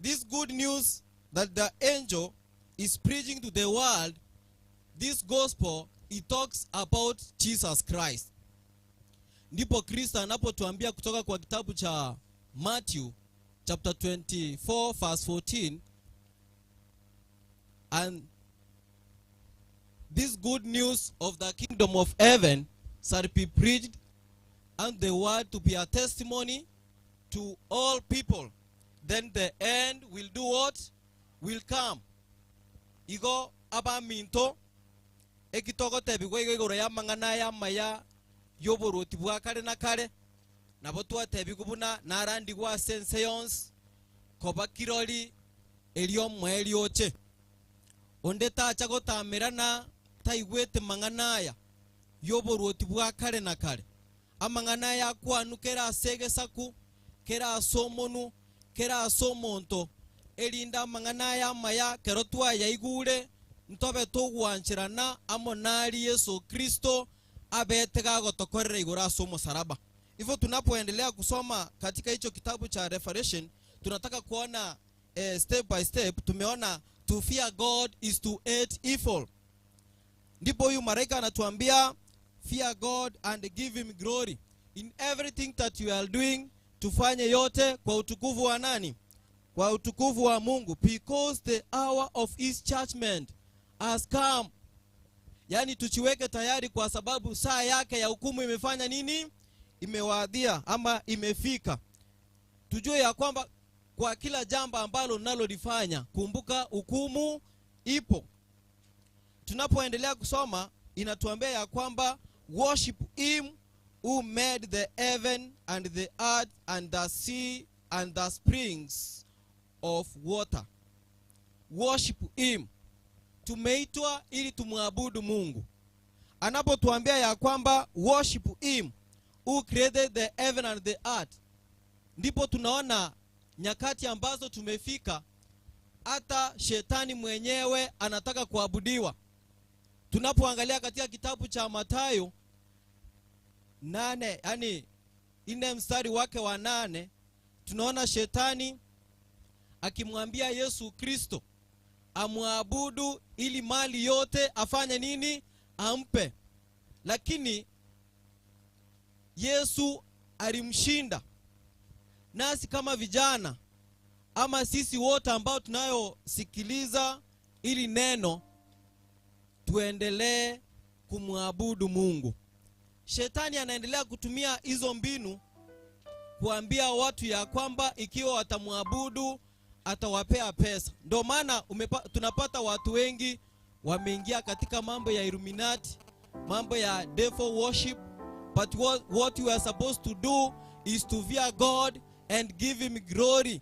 This good news that the angel is preaching to the world, this gospel, it talks about Jesus Christ. Ndipo Kristo anapotuambia kutoka kwa kitabu cha Matthew chapter 24 verse 14, "And this good news of the kingdom of heaven shall be preached and the world to be a testimony to all people. Then the end will do what? Will come." Igo abaminto ekitogotebigwa igo igoro ya mang'ana ya maya y'oboroti bwa kare na kare, nabo twatebigwa buna narandigwa ase ense yonsi koba kirori erio omweri oche. Onde tacha gotamerana taigwete mang'ana aya y'oboroti bwa kare na kare. Amang'ana aya akwanu kera ase egesaku, kera ase omonu, kera ase omonto, erinda amang'ana aya amaya kero twayaigure ntobe togwancherana amo nari Yesu Kristo abete gagotokorera igoro ase omosalaba. Hivyo tunapoendelea kusoma katika hicho kitabu cha Revelation, tunataka kuona step by step. Tumeona to fear God is to hate evil. Ndipo huyu malaika anatuambia fear God and give him glory. In everything that you are doing, tufanye yote kwa utukufu wa nani? Kwa utukufu wa Mungu, because the hour of his judgment has come. Yaani tuchiweke tayari kwa sababu saa yake ya hukumu imefanya nini? Imewadia ama imefika. Tujue ya kwamba kwa kila jambo ambalo unalolifanya, kumbuka hukumu ipo. Tunapoendelea kusoma inatuambia ya kwamba worship him who made the heaven and the earth and the sea and the springs of water. Worship him. Tumeitwa ili tumwabudu Mungu. Anapotuambia ya kwamba worship him who created the heaven and the earth, ndipo tunaona nyakati ambazo tumefika hata shetani mwenyewe anataka kuabudiwa. Tunapoangalia katika kitabu cha Mathayo 8, yani 4 mstari wake wa 8, tunaona shetani akimwambia Yesu Kristo amwabudu ili mali yote afanye nini? Ampe. Lakini Yesu alimshinda. Nasi kama vijana ama sisi wote ambao tunayosikiliza ili neno, tuendelee kumwabudu Mungu. Shetani anaendelea kutumia hizo mbinu kuambia watu ya kwamba ikiwa watamwabudu atawapea pesa. Ndio maana tunapata watu wengi Wameingia katika mambo ya Illuminati, mambo ya devil worship. But what we are supposed to do is to fear God and give him glory,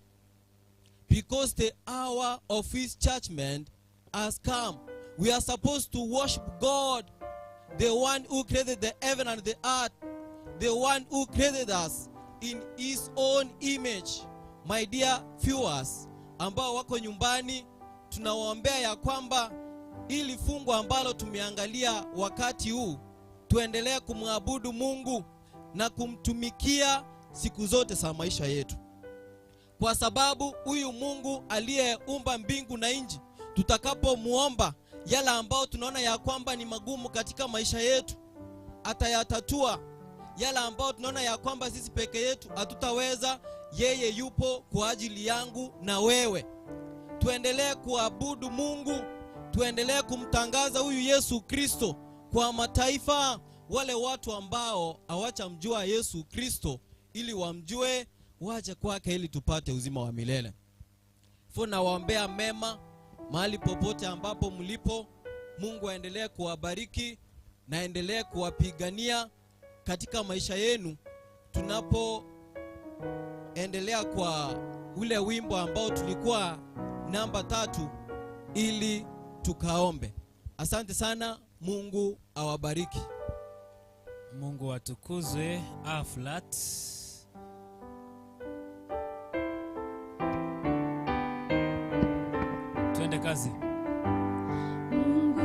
because the hour of his judgment has come. We are supposed to worship God, the one who created the heaven and the earth, the one who created us in his own image. My dear viewers ambao wako nyumbani, tunawaombea ya kwamba ili fungu ambalo tumeangalia wakati huu, tuendelee kumwabudu Mungu na kumtumikia siku zote za maisha yetu. Kwa sababu huyu Mungu aliyeumba mbingu na nchi, tutakapomuomba yale ambao tunaona ya kwamba ni magumu katika maisha yetu, atayatatua. Yale ambao tunaona ya kwamba sisi peke yetu hatutaweza, yeye yupo kwa ajili yangu na wewe. Tuendelee kuabudu Mungu, tuendelee kumtangaza huyu Yesu Kristo kwa mataifa, wale watu ambao hawajamjua Yesu Kristo, ili wamjue, waje kwake ili tupate uzima wa milele. Nawaombea mema mahali popote ambapo mlipo. Mungu aendelee kuwabariki na aendelee kuwapigania katika maisha yenu. Tunapoendelea kwa ule wimbo ambao tulikuwa namba 3, ili tukaombe. Asante sana, Mungu awabariki. Mungu atukuzwe. A flat. Twende kazi. Mungu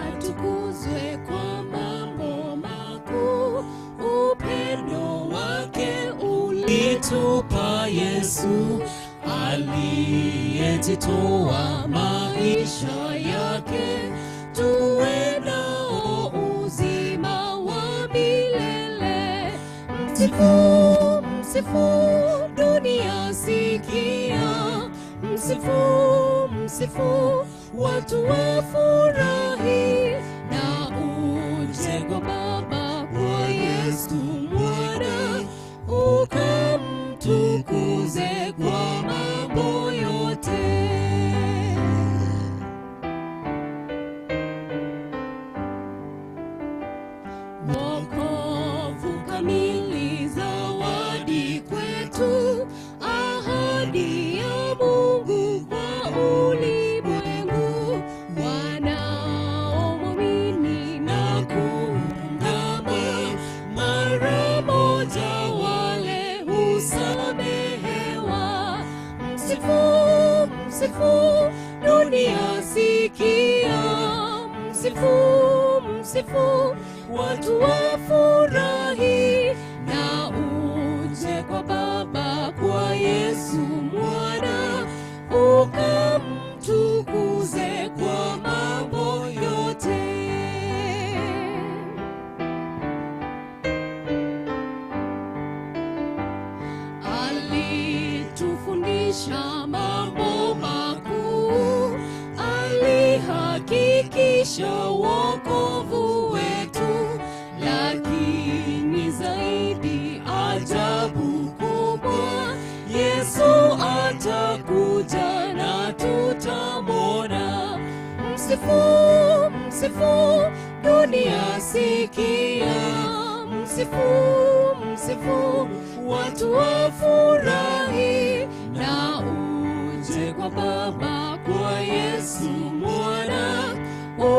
atukuzwe kwa mambo makuu, upendo wake ulitupa Yesu, aliyejitoa maisha yake, tuwe nao uzima wa milele. Msifu, msifu, dunia sikia, msifu, msifu, watu wafurahi, na uje kwa Baba kwa Yesu Mwana, ukamtukuze kwa mambo yote. Wokovu kamili, zawadi kwetu, ahadi ya Mungu kwa ulimwengu, wanaomwamini na kuungama, mara moja wale husamehewa. Msifu, msifu, dunia sikia, msifu, msifu, watu wafurahi, na uje kwa Baba kwa Yesu Mwana, ukamtukuze kwa mambo yote. Alitufundisha mambo makuu, alihakikisha wokovu wetu, lakini zaidi ajabu kubwa, Yesu atakuja na tutamwona. Msifu, msifu, dunia sikia, msifu, msifu, watu wafurahi, na uje kwa Baba kwa Yesu Mwana,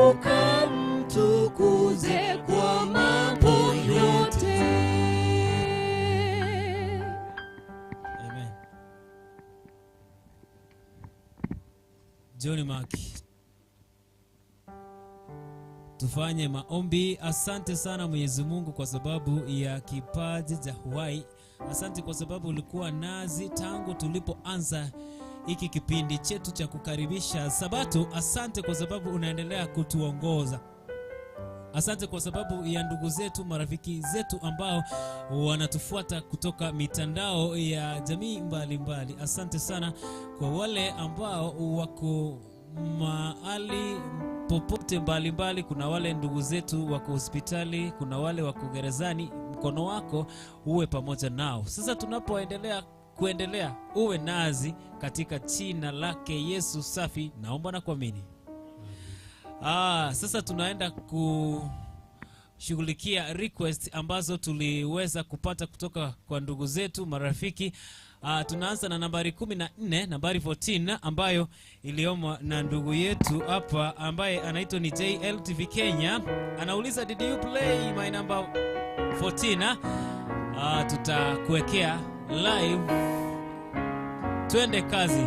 ukamtukuze kwa mambo yote. Amen. John Mark, tufanye maombi. Asante sana Mwenyezi Mungu kwa sababu ya kipaji cha uhai. Asante kwa sababu ulikuwa nazi tangu tulipoanza hiki kipindi chetu cha kukaribisha Sabato. Asante kwa sababu unaendelea kutuongoza. Asante kwa sababu ya ndugu zetu, marafiki zetu ambao wanatufuata kutoka mitandao ya jamii mbalimbali. Asante sana kwa wale ambao wako mahali popote mbalimbali. Kuna wale ndugu zetu wako hospitali, kuna wale wako gerezani. Mkono wako uwe pamoja nao. Sasa tunapoendelea kuendelea, uwe nazi katika jina lake Yesu safi, naomba na kuamini. Sasa tunaenda kushughulikia request ambazo tuliweza kupata kutoka kwa ndugu zetu marafiki. Tunaanza na nambari 14, nambari 14 ambayo iliomwa na ndugu yetu hapa ambaye anaitwa ni JLTV Kenya. Anauliza, did you play my number 14? Tutakuwekea live. Twende kazi.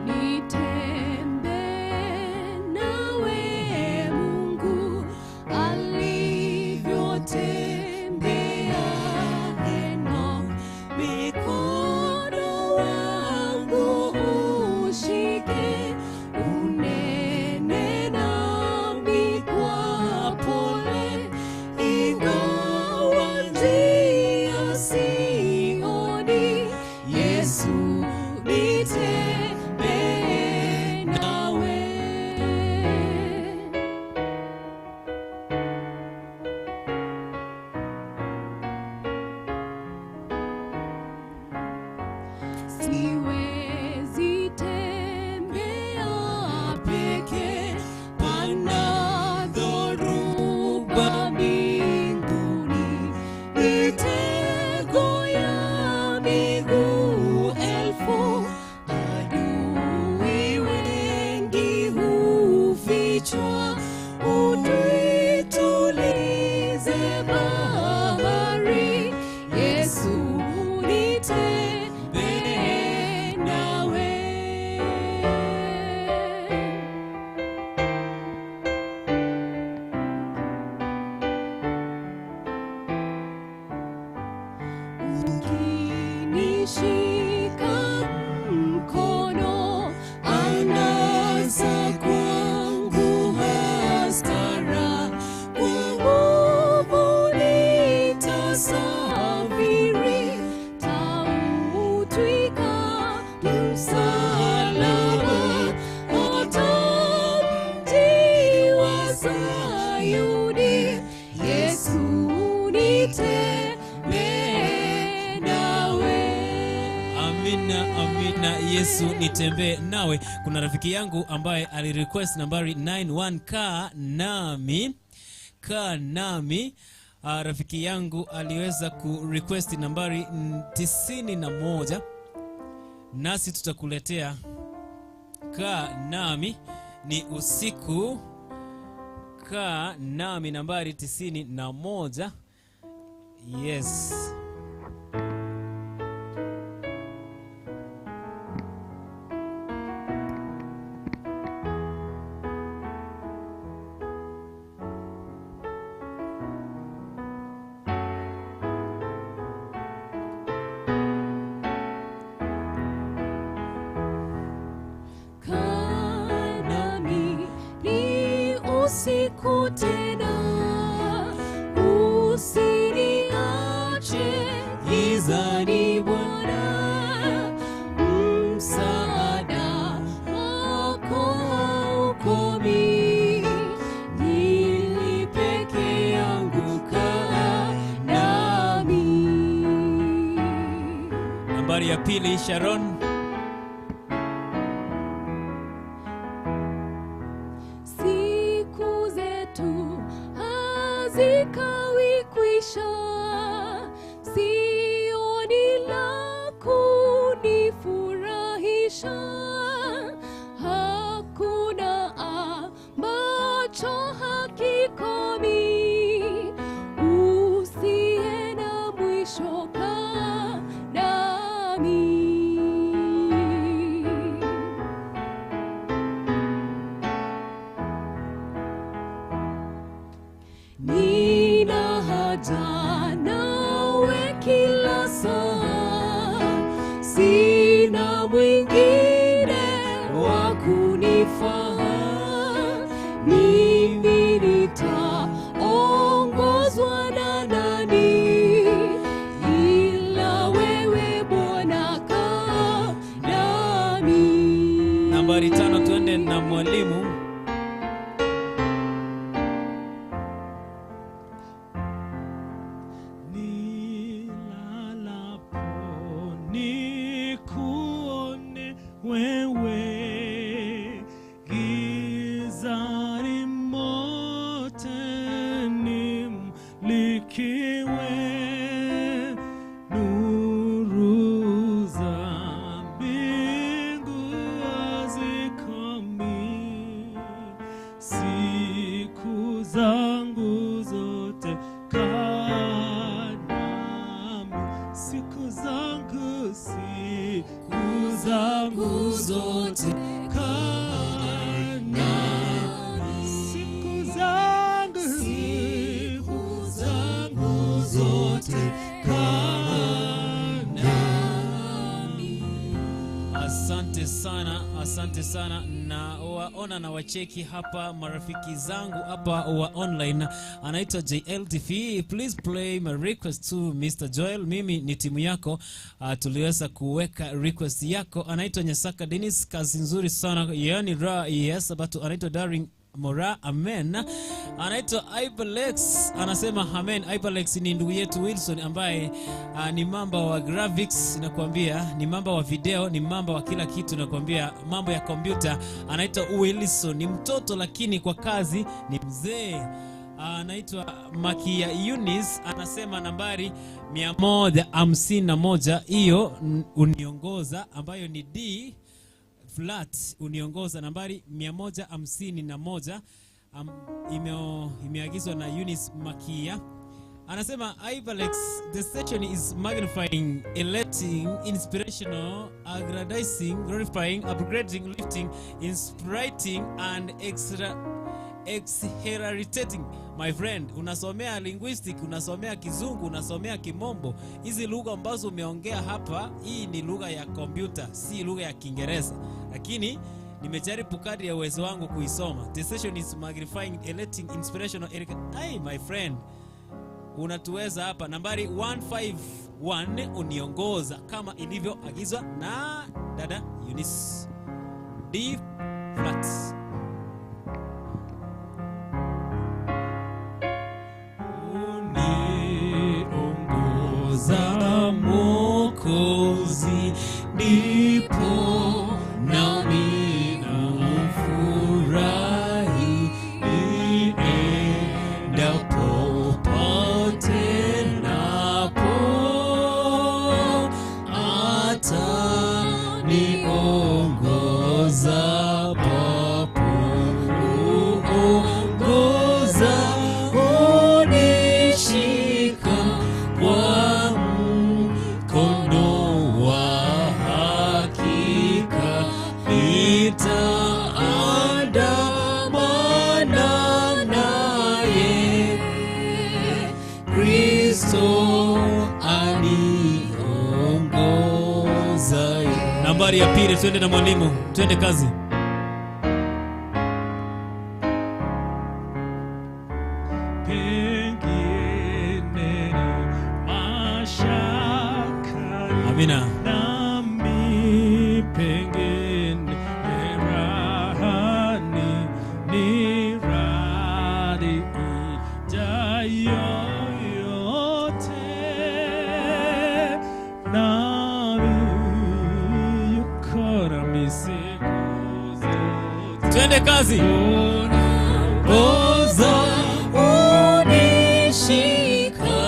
Nitembee nawe Mungu alivyotembea Enoch, mikono wangu ushike, unene nami kwa pole, ingawa njia sioni, Yesu nitembee nawe. Siwezi tembea peke, pana dhoruba mbinguni, mitego ya miguu elfu, adui wengi hufichwa, unitulize bahari, Yesu nitembee nawe. Ukinishika mkono, angaza kwangu hasara, kwa nguvu nitasafiri, tautwika msalaba, hata mji wa Sayuni, Yesu nitembee nawe. Amina, amina, Yesu nitembee nawe. Kuna rafiki yangu ambaye alirequest nambari 91, kaa nami, kaa nami. Rafiki yangu aliweza kurequest nambari 91, nasi tutakuletea kaa nami. Ni usiku, kaa nami nambari 91. Yes. Kaa nami ni usiku tena, usiniache gizani Bwana, msaada wako haukomi, nili peke yangu, kaa nami. Nambari ya pili, Sharon. Siku zetu hazikawi kwisha, sioni la kunifurahisha, hakuna ambacho hakikomi, usiye na mwisho, kaa nami. Nina haja nawe kila saa, sina mwingine wa kunifaa, mimi nitaongozwa na nani, ila wewe Bwana, kaa nami. Nambari 5, tuende na mwalimu. Nilalapo nikuone wewe, giza sana, asante sana. Na waona na wacheki hapa marafiki zangu hapa wa online. Anaitwa JLTV. Please play my request to Mr. Joel. Mimi ni timu yako. Tuliweza kuweka request yako. Anaitwa Nyasaka Dennis, kazi nzuri sana. Yani ra yes, but anaitwa Daring Mora, amen. Anaitwa Ibalex, anasema amen. Ibalex ni ndugu yetu Wilson ambaye ni mamba wa graphics, nakwambia ni mamba wa video, ni mamba wa kila kitu, nakwambia mambo ya kompyuta. Anaitwa Wilson, ni mtoto lakini kwa kazi ni mzee. Anaitwa Makia Eunice, anasema nambari 151 hiyo uniongoza, ambayo ni D flat, uniongoza nambari 151, imeagizwa na Eunice Makia. Anasema Ivalex, the station is magnifying, elating, inspirational, aggrandizing, glorifying, upgrading, lifting, inspiring and exhilarating. My friend, unasomea linguistic, unasomea kizungu, unasomea kimombo. Hizi lugha ambazo umeongea hapa, hii ni lugha ya kompyuta, si lugha ya Kiingereza. Lakini nimejaribu kadri ya uwezo wangu kuisoma. The session is magnifying, elating, inspirational. Hey, my friend, unatuweza hapa. Nambari 151 uniongoza kama ilivyoagizwa na dada Eunice. D flat. Uniongoza Mwokozi, ndipo nami nafurahi, niendapo popote napo, ataniongoza papo, uongoza unishika kwa mkono wa hakika, nitaandamana naye, Kristo aniongoza. Nambari ya pili, twende na mwalimu, twende kazi. Pengine mashakani, Amina. Nami pengine rahani, ni radi ijayo yote, nami yuko nami siku zote. Twende kazi. Ongoza unishika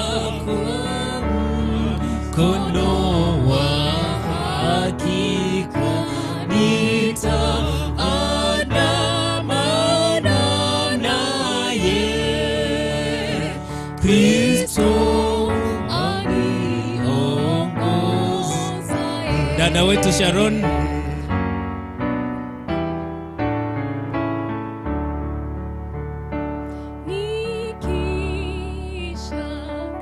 kwa mkono wa hakika, nitaandamana naye, Kristo aniongoza. Dada wetu Sharon, Nikiisha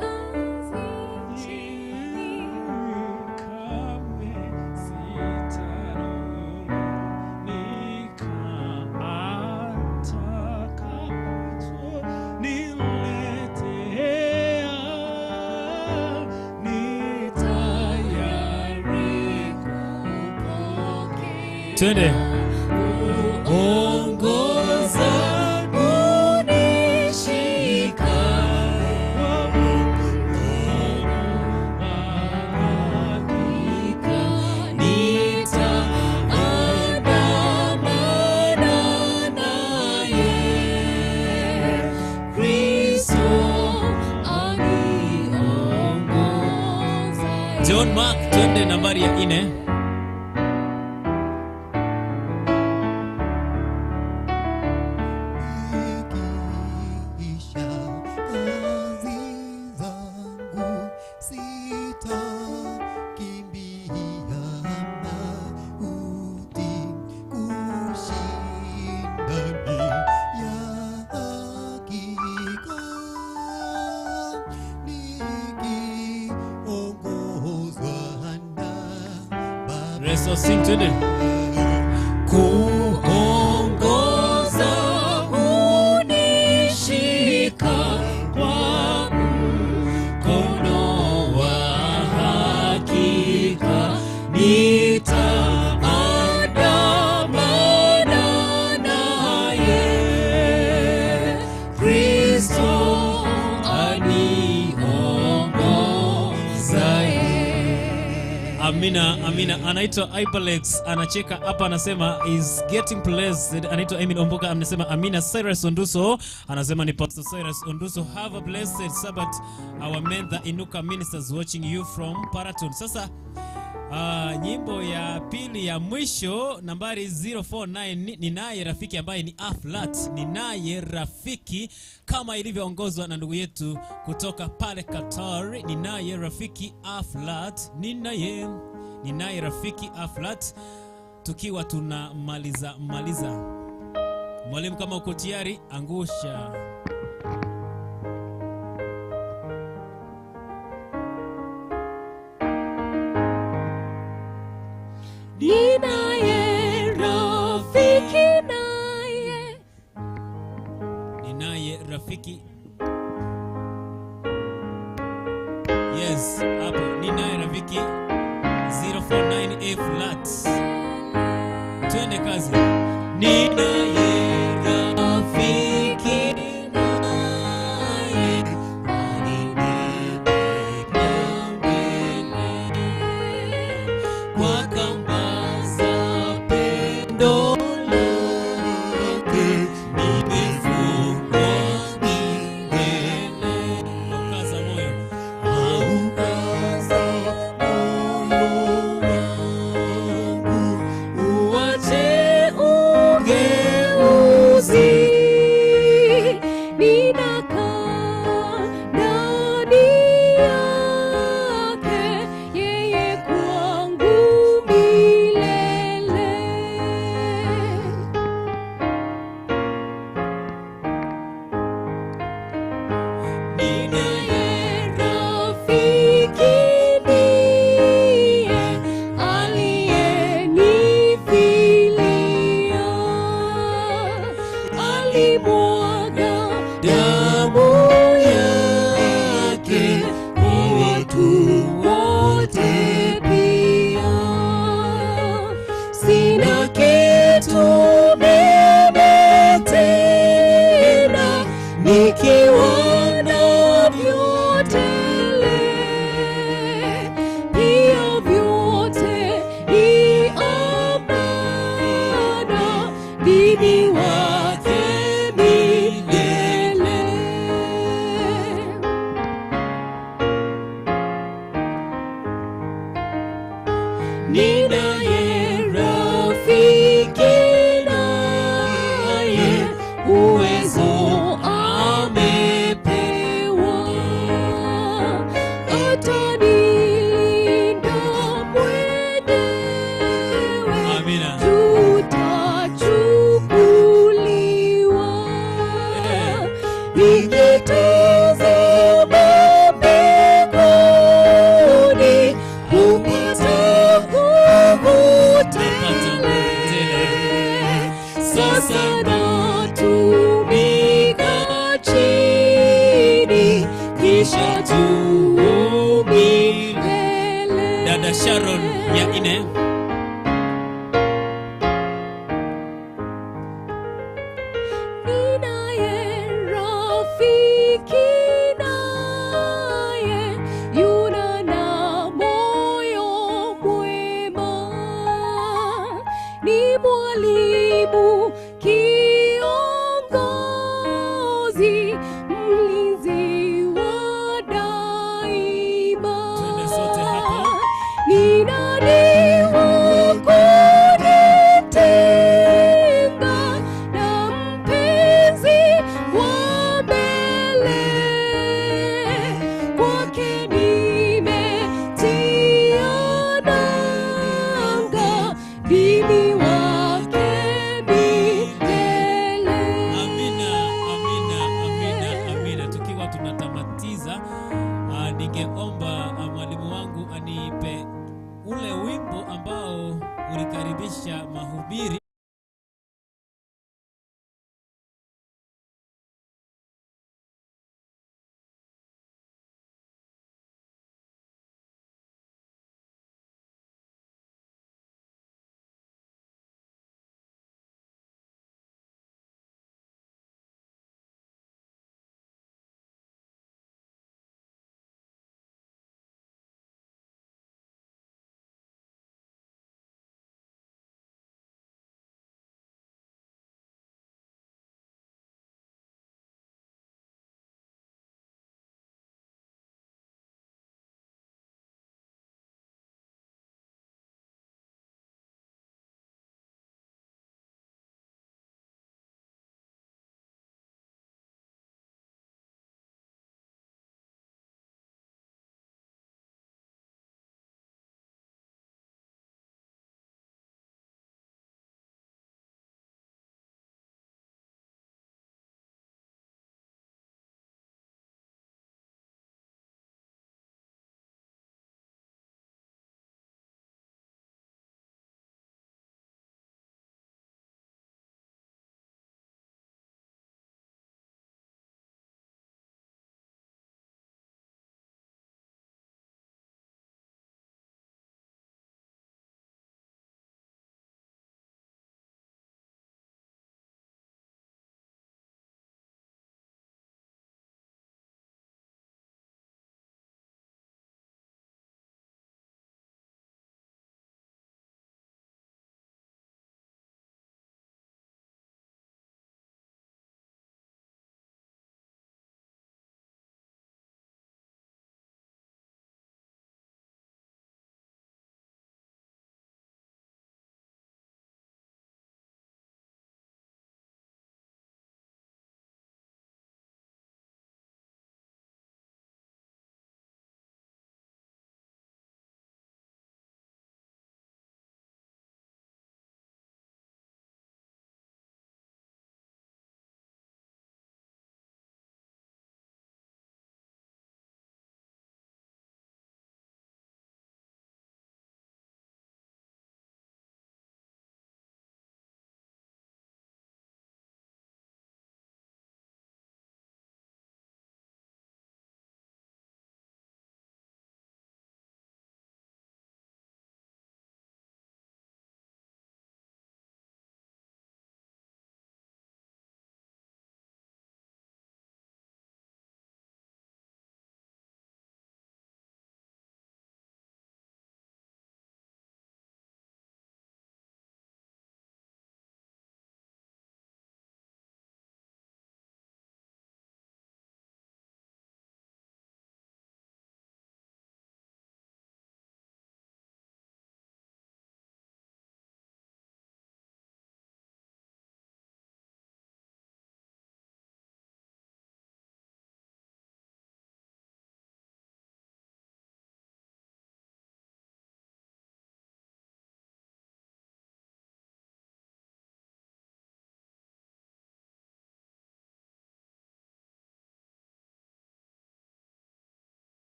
kazi chini, Kamwe sitanung'unika atakaponiletea, ni tayari kupokea. Twende. Ongoza unishika Kwa mkono wa hakika, nitaandamana naye, Kristo aniongoza. John Mark, twende nambari ya 4. Nikiisha kazi zangu, sitakimbia mauti, kushinda ni ya hakika, nikiongozwa na Baba. Rest of sing, twende. Amina, amina. Anaitwa Ibalex, anacheka hapa, anasema is getting blessed. Anaitwa Emin Omboka, anasema amina. Cyrus Onduso anasema ni Pastor Cyrus Onduso. Have a blessed Sabbath, our men the Inuka ministers watching you from Paraton. Sasa nyimbo ya pili ya mwisho nambari 049, Ninaye Rafiki, ambaye ni A flat. Ninaye Rafiki, kama ilivyoongozwa na ndugu yetu kutoka pale Qatar. Ninaye Rafiki A flat, ninaye Rafiki A flat, tukiwa tunamaliza maliza. Mwalimu, kama uko tayari, angusha. Ninaye rafiki naye, Ninaye Rafiki. Yes, hapo Ninaye Rafiki 049 A flat. Twende kazi. Ninaye rafiki naye, alinibeba mbele kwa kamba za pendo lake, nimefungwa milele. Aukaza moyo, aukaza moyo wangu, uache ugeuzi, ninakaa ndani yake, yeye kwangu milele. Ninaye rafiki ndiye aliyenifilia, alimwaga damu yake kwa watu wote pia. Sina kitu mimi tena, nikiwa navyo tele, pia vyote ni amana, ndimi wake milele. Ninaye rafiki naye, uwezo amepewa, atanilinda mwenyewe, Amina. tutachukuliwa nikitazama mbinguni, hupata nguvu tele. Sasa natumika chini, kisha juu milele. Dada Sharon ya ine.